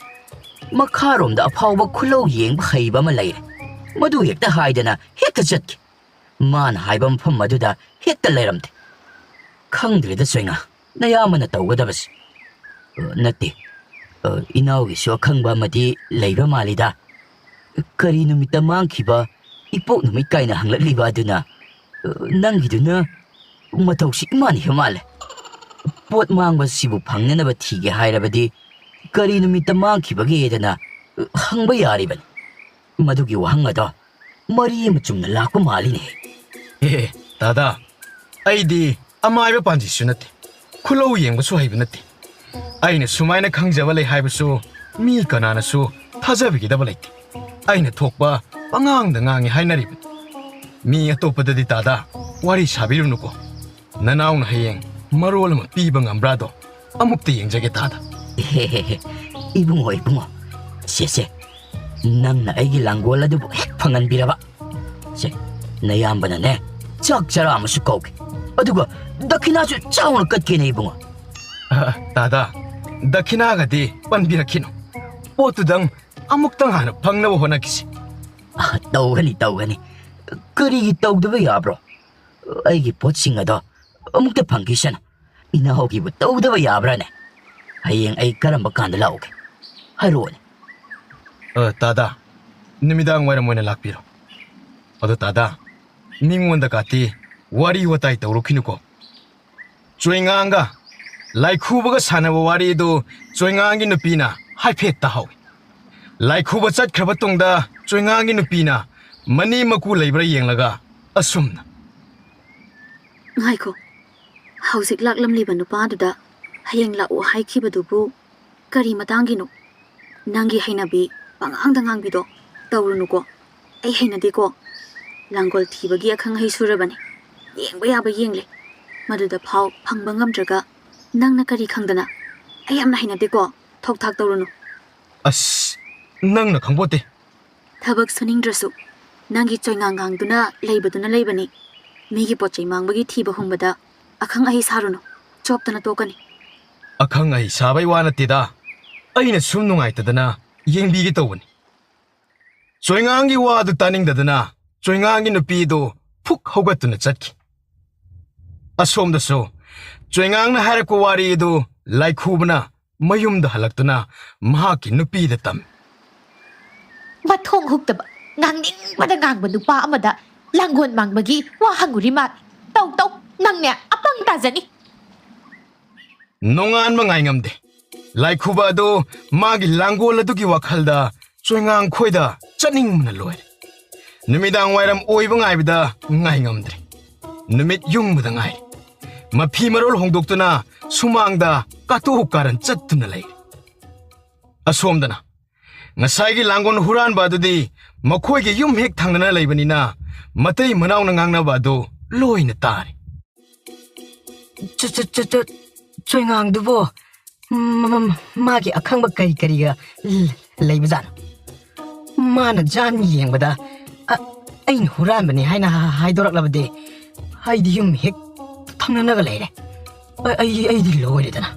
ꯃꯈꯥꯔꯣꯝꯗ ꯑꯐꯥꯎꯕ ꯈꯨꯂꯧ ꯌꯦꯡꯕ ꯍꯩꯕ ꯑꯃ ꯂꯩꯔꯦ꯫ ꯃꯗꯨ ꯍꯦꯛꯇ ꯍꯥꯏꯗꯅ ꯍꯦꯛꯇ ꯆꯠꯈꯤ꯫ ꯃꯥꯅ ꯍꯥꯏꯕ ꯃꯐꯝ ꯑꯗꯨꯗ ꯍꯦꯛꯇ ꯂꯩꯔꯝꯗꯦ꯫ ꯈꯪꯗ꯭ꯔꯦꯗ ꯆꯣꯏꯉꯥ, ꯅꯌꯥꯝꯕꯅ ꯇꯧꯒꯗꯕꯁꯦ꯫ ꯑ, ꯅꯠꯇꯦ, ꯑ, ꯏꯅꯥꯎꯒꯤꯁꯨ ꯑꯈꯪꯕ ꯑꯃꯗꯤ ꯂꯩꯕ ꯃꯥꯜꯂꯤꯗ꯫ ꯀꯔꯤ ꯅꯨꯃꯤꯠꯇ ꯃꯥꯡꯈꯤꯕ ꯏꯄꯣꯛ ꯅꯨꯃꯤꯠ ꯀꯥꯏꯅ ꯍꯪꯂꯛꯂꯤꯕ ꯑꯗꯨꯅ, ꯑ, ꯅꯪꯒꯤꯗꯨꯅ ꯃꯇꯧꯁꯤ ꯏꯃꯥꯟ ꯍꯦꯛ ꯃꯥꯜꯂꯦ꯫ ꯄꯣꯠ ꯃꯥꯡꯕꯁꯤꯕꯨ ꯐꯪꯅꯅꯕ ꯊꯤꯒꯦ ꯍꯥꯏꯔꯕꯗꯤ ꯀꯔꯤ ꯅꯨꯃꯤꯠꯇ ꯃꯥꯡꯈꯤꯕꯒꯦꯗꯅ, ꯑ, ꯍꯪꯕ ꯌꯥꯔꯤꯕꯅꯤ꯫ ꯃꯗꯨꯒꯤ ꯋꯥꯍꯪ ꯑꯗꯣ ꯃꯔꯤ ꯑꯃ ꯆꯨꯝꯅ ꯂꯥꯛꯄ ꯃꯥꯜꯂꯤꯅꯦ꯫ ꯑꯦ, ꯇꯥꯗꯥ, ꯑꯩꯗꯤ ꯑꯃꯥꯏꯕ ꯄꯥꯟꯖꯤꯁꯨ ꯅꯠꯇꯦ, ꯈꯨꯂꯧ ꯌꯦꯡꯕꯁꯨ ꯍꯩꯕ ꯅꯠꯇꯦ꯫ ꯑꯩꯅ ꯁꯨꯃꯥꯏꯅ ꯈꯪꯖꯕ ꯂꯩ ꯍꯥꯏꯕꯁꯨ ꯃꯤ ꯀꯅꯥꯅꯁꯨ ꯊꯥꯖꯕꯤꯒꯗꯕ ꯂꯩꯇꯦ꯫ ꯑꯩꯅ ꯊꯣꯛꯄ ꯄꯉꯥꯡꯗ ꯉꯥꯡꯉꯤ ꯍꯥꯏꯅꯔꯤꯕꯅꯤ꯫ ꯃꯤ ꯑꯇꯣꯞꯄꯗꯗꯤ ꯇꯥꯗꯥ ꯋꯥꯔꯤ ꯁꯥꯕꯤꯔꯨꯅꯨꯀꯣ꯫ ꯅꯅꯥꯎꯅ ꯍꯌꯦꯡ ꯃꯔꯣꯜ ꯑꯃ ꯄꯤꯕ ꯉꯝꯕ꯭ꯔꯥꯗꯣ ꯑꯃꯨꯛꯇ ꯌꯦꯡꯖꯒꯦ ꯇꯥꯗꯥ꯫ ꯏꯕꯨꯡꯉꯣ, ꯏꯕꯨꯡꯉꯣ, ꯁꯦ, ꯁꯦ, ꯅꯪꯅ ꯑꯩꯒꯤ ꯂꯥꯡꯒꯣꯜ ꯑꯗꯨꯕꯨ ꯍꯦꯛ ꯐꯪꯍꯟꯕꯤꯔꯕ꯫ ꯁꯦ, ꯅꯌꯥꯝꯕꯅꯅꯦ, ꯆꯥꯛ ꯆꯔꯥ ꯑꯃꯁꯨ ꯀꯧꯒꯦ, ꯑꯗꯨꯒ ꯗꯈꯤꯅꯥꯁꯨ ꯆꯥꯎꯅ ꯀꯠꯀꯦꯅꯦ ꯏꯕꯨꯡꯉꯣ꯫ ꯇꯥꯗꯥ, ꯗꯈꯤꯅꯥꯒꯗꯤ ꯄꯟꯕꯤꯔꯛꯈꯤꯅꯨ꯫ ꯄꯣꯠꯇꯨꯗꯪ ꯑꯃꯨꯛꯇꯪ ꯍꯥꯟꯅ ꯐꯪꯅꯕ ꯍꯣꯠꯅꯈꯤꯁꯤ꯫ ꯑ, ꯇꯧꯒꯅꯤ, ꯇꯧꯒꯅꯤ꯫ ꯀꯔꯤꯒꯤ ꯇꯧꯗꯕ ꯌꯥꯕ꯭ꯔꯣ? ꯑꯩꯒꯤ ꯄꯣꯠꯁꯤꯡ ꯑꯗꯣ ꯑꯃꯨꯛꯇ ꯐꯪꯈꯤꯁꯅꯨ꯫ ꯏꯅꯥꯎꯒꯤꯕꯨ ꯇꯧꯗꯕ ꯌꯥꯕ꯭ꯔꯥꯅꯦ? ꯍꯌꯦꯡ ꯑꯩ ꯀꯔꯝꯕ ꯀꯥꯟꯗ ꯂꯥꯛꯎꯒꯦ? ꯍꯥꯏꯔꯛꯑꯣꯅꯦ꯫ ꯑ, ꯇꯥꯗꯥ, ꯅꯨꯃꯤꯗꯥꯡ ꯋꯥꯏꯔꯝ ꯑꯣꯏꯅ ꯂꯥꯛꯄꯤꯔꯣ꯫ ꯑꯗꯣ ꯇꯥꯗꯥ, ꯃꯤꯉꯣꯟꯗ ꯀꯥꯇꯤ ꯋꯥꯔꯤ ꯋꯥꯇꯥꯏ ꯇꯧꯔꯨꯈꯤꯅꯨꯀꯣ꯫ ꯆꯣꯏꯉꯥꯡꯒ ꯂꯥꯏꯈꯨꯕꯒ ꯁꯥꯟꯅꯕ ꯋꯥꯔꯤꯗꯨ ꯆꯣꯏꯉꯥꯡꯒꯤ ꯅꯨꯄꯤꯅ ꯍꯥꯏꯐꯦꯠ ꯇꯥꯍꯧꯏ꯫ ꯂꯥꯏꯈꯨꯕ ꯆꯠꯈ꯭ꯔꯕ ꯇꯨꯡꯗ ꯆꯣꯏꯉꯥꯡꯒꯤ ꯅꯨꯄꯤꯅ ꯃꯅꯦꯝ ꯃꯀꯨ ꯂꯩꯕ꯭ꯔꯥ ꯌꯦꯡꯂꯒ ꯑꯁꯨꯝꯅ꯫ ꯉꯥꯏꯈꯣ, ꯍꯧꯖꯤꯛ ꯂꯥꯛꯂꯝꯂꯤꯕ ꯅꯨꯄꯥꯗꯨꯗ ꯍꯌꯦꯡ ꯂꯥꯛꯎ ꯍꯥꯏꯈꯤꯕꯗꯨꯕꯨ ꯀꯔꯤ ꯃꯇꯥꯡꯒꯤꯅꯣ? ꯅꯪꯒꯤ ꯍꯩꯅꯕꯤ ꯄꯉꯥꯡꯗ ꯉꯥꯡꯕꯤꯗꯣ ꯇꯧꯔꯨꯅꯨꯀꯣ꯫ ꯑꯩ ꯍꯩꯅꯗꯦꯀꯣ꯫ ꯂꯥꯡꯒꯣꯜ ꯊꯤꯕꯒꯤ ꯑꯈꯪ ꯑꯍꯩ ꯁꯨꯔꯕꯅꯤ꯫ ꯌꯦꯡꯕ ꯌꯥꯕ ꯌꯦꯡꯂꯦ꯫ ꯃꯗꯨꯗ ꯐꯥꯎ ꯐꯪꯕ ꯉꯝꯗ꯭ꯔꯒ ꯅꯪꯅ ꯀꯔꯤ ꯈꯪꯗꯅ? ꯑꯩ ꯌꯥꯝꯅ ꯍꯩꯅꯗꯦꯀꯣ꯫ ꯊꯣꯛ ꯊꯥꯛ ꯇꯧꯔꯨꯅꯨ꯫ ꯑꯁ, ꯅꯪꯅ ꯈꯪꯕꯣꯠꯇꯦ꯫ ꯊꯕꯛ ꯁꯨꯅꯤꯡꯗ꯭ꯔꯁꯨ ꯅꯪꯒꯤ ꯆꯣꯏꯉꯥꯡ ꯉꯥꯡꯗꯨꯅ ꯂꯩꯕꯗꯨꯅ ꯂꯩꯕꯅꯤ꯫ ꯃꯤꯒꯤ ꯄꯣꯠ ꯆꯩ ꯃꯥꯡꯕꯒꯤ ꯊꯤꯕ ꯍꯨꯝꯕꯗ ꯑꯈꯪ ꯑꯍꯩ ꯁꯥꯔꯨꯅꯨ꯫ ꯆꯣꯞꯇꯅ ꯇꯣꯛꯀꯅꯤ꯫ ꯑꯈꯪ ꯑꯍꯩ ꯁꯥꯕꯩ ꯋꯥ ꯅꯠꯇꯦꯗ꯫ ꯑꯩꯅ ꯁꯨꯝ ꯅꯨꯡꯉꯥꯏꯇꯗꯅ ꯌꯦꯡꯕꯤꯒꯦ ꯇꯧꯕꯅꯤ꯫ ꯆꯣꯏꯉꯥꯡꯒꯤ ꯋꯥꯗꯨ ꯇꯥꯅꯤꯡꯗꯗꯅ ꯆꯣꯏꯉꯥꯡꯒꯤ ꯅꯨꯄꯤꯗꯨ ꯐꯨꯛ ꯍꯧꯒꯠꯇꯨꯅ ꯆꯠꯈꯤ꯫ ꯑꯁꯣꯝꯗꯁꯨ ꯆꯣꯏꯉꯥꯡꯅ ꯍꯥꯏꯔꯛꯄ ꯋꯥꯔꯤ ꯑꯗꯨ ꯂꯥꯏꯈꯨꯕꯅ ꯃꯌꯨꯝꯗ ꯍꯜꯂꯛꯇꯨꯅ ꯃꯍꯥꯛꯀꯤ ꯅꯨꯄꯤꯗ ꯇꯝꯃꯤ꯫ ꯃꯊꯣꯡ ꯍꯨꯛꯇꯕ, ꯉꯥꯡꯅꯤꯡꯕꯗ ꯉꯥꯡꯕ ꯅꯨꯄꯥ ꯑꯃꯗ ꯂꯥꯡꯒꯣꯜ ꯃꯥꯡꯕꯒꯤ ꯋꯥ ꯍꯪꯉꯨꯔꯤ ꯃꯥꯜꯂꯤ꯫ ꯇꯧ ꯇꯧ, ꯅꯪꯅꯦ ꯑꯄꯪ ꯇꯥꯖꯅꯤ꯫ ꯅꯣꯡꯉꯥꯟꯕ ꯉꯥꯏꯉꯝꯗꯦ꯫ ꯂꯥꯏꯈꯨꯕ ꯑꯗꯨ ꯃꯥꯒꯤ ꯂꯥꯡꯒꯣꯜ ꯑꯗꯨꯒꯤ ꯋꯥꯈꯜꯗ ꯆꯣꯏꯉꯥꯡ ꯈꯣꯏꯗ ꯆꯠꯅꯤꯡꯕꯅ ꯂꯣꯏꯔꯦ꯫ ꯅꯨꯃꯤꯗꯥꯡ ꯋꯥꯏꯔꯝ ꯑꯣꯏꯕ ꯉꯥꯏꯕꯗ ꯉꯥꯏꯉꯝꯗ꯭ꯔꯦ꯫ ꯅꯨꯃꯤꯠ ꯌꯨꯡꯕꯗ ꯉꯥꯏꯔꯦ꯫ ꯃꯐꯤ ꯃꯔꯣꯜ ꯍꯣꯡꯗꯣꯛꯇꯨꯅ ꯁꯨꯃꯥꯡꯗ ꯀꯥꯇꯨ ꯀꯥꯔꯟ ꯆꯠꯇꯨꯅ ꯂꯩꯔꯦ꯫ ꯑꯁꯣꯝꯗꯅ ꯉꯁꯥꯏꯒꯤ ꯂꯥꯡꯒꯣꯜ ꯍꯨꯔꯥꯟꯕ ꯑꯗꯨꯗꯤ ꯃꯈꯣꯏꯒꯤ ꯌꯨꯝ ꯍꯦꯛ ꯊꯪꯅꯅ ꯂꯩꯕꯅꯤꯅ ꯃꯇꯩ ꯃꯅꯥꯎꯅ ꯉꯥꯡꯅꯕ ꯑꯗꯨ ꯂꯣꯏꯅ ꯇꯥꯔꯦ꯫ ꯆ-, ꯆ-, ꯆ-, ꯆ-, ꯆꯣꯏꯉꯥꯡꯗꯨꯕꯣ, ꯃ-, ꯃ-, ꯃꯥꯒꯤ ꯑꯈꯪꯕ ꯀꯔꯤ ꯀꯔꯤꯒ ꯂ-, ꯂꯩꯕꯖꯥꯠꯅꯣ? ꯃꯥꯅ ꯖꯥꯟ ꯌꯦꯡꯕꯗ, ꯑ-, ꯑꯩꯅ ꯍꯨꯔꯥꯟꯕꯅꯤ ꯍꯥꯏꯅ ꯍꯥꯏꯗꯣꯔꯛꯂꯕꯗꯤ ꯑꯩꯗꯤ ꯌꯨꯝ ꯍꯦꯛ ꯊꯪꯅꯅꯒ ꯂꯩꯔꯦ꯫ ꯑ-, ꯑꯩ, ꯑꯩꯗꯤ ꯂꯣꯏꯔꯦꯗꯅ꯫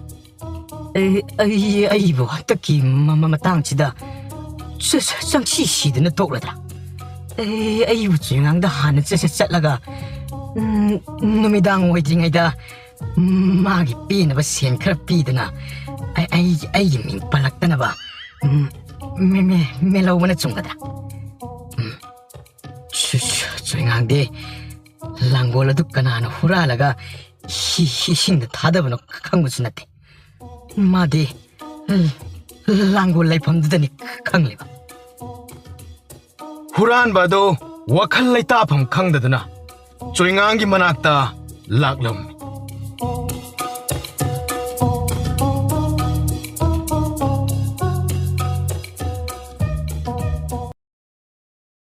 ꯑꯩ ꯑꯩ ꯑꯩꯕꯨ ꯍꯟꯗꯛꯀꯤ ꯃ- ꯃ- ꯃꯇꯥꯡꯁꯤꯗ ꯆ- ꯆ- ꯆꯪꯁꯤ ꯁꯤꯗꯅ ꯇꯣꯛꯂꯗ꯭ꯔꯥ? ꯑꯩ ꯑꯩꯕꯨ ꯆꯣꯏꯉꯥꯡꯗ ꯍꯥꯟꯅ ꯆꯠ- ꯆꯠ- ꯆꯠꯂꯒ, ꯎꯝ, ꯅꯨꯃꯤꯗꯥꯡ ꯑꯣꯏꯗ꯭ꯔꯤꯉꯩꯗ ꯃꯥꯒꯤ ꯄꯤꯅꯕ ꯁꯦꯟ ꯈꯔ ꯄꯤꯗꯅ ꯑꯩ ꯑꯩ- ꯑꯩꯒꯤ ꯃꯤꯡ ꯄꯜꯂꯛꯇꯅꯕ, ꯎꯝ, ꯃꯦ- ꯃꯦ- ꯃꯦꯂꯧꯕꯅ ꯆꯨꯝꯒꯗ꯭ꯔꯥ? ꯎꯝ, ꯆ- ꯆ- ꯆꯣꯏꯉꯥꯡꯗꯤ ꯂꯥꯡꯒꯣꯜ ꯑꯗꯨ ꯀꯅꯥꯅ ꯍꯨꯔꯥꯜꯂꯒ ꯏꯁꯤꯡꯗ ꯊꯥꯗꯕꯅꯣ ꯈꯪꯕꯁꯨ ꯅꯠꯇꯦ꯫ ꯃꯥꯗꯤ ꯂꯥꯡꯒꯣꯜ ꯂꯩꯐꯝꯗꯨꯗꯅꯤ ꯈꯪꯂꯤꯕ꯫ ꯍꯨꯔꯥꯟꯕ ꯑꯗꯨ ꯋꯥꯈꯜ ꯂꯩꯇꯥꯐꯝ ꯈꯪꯗꯗꯨꯅ ꯆꯣꯏꯉꯥꯡꯒꯤ ꯃꯅꯥꯛꯇ ꯂꯥꯛꯂꯝꯃꯤ꯫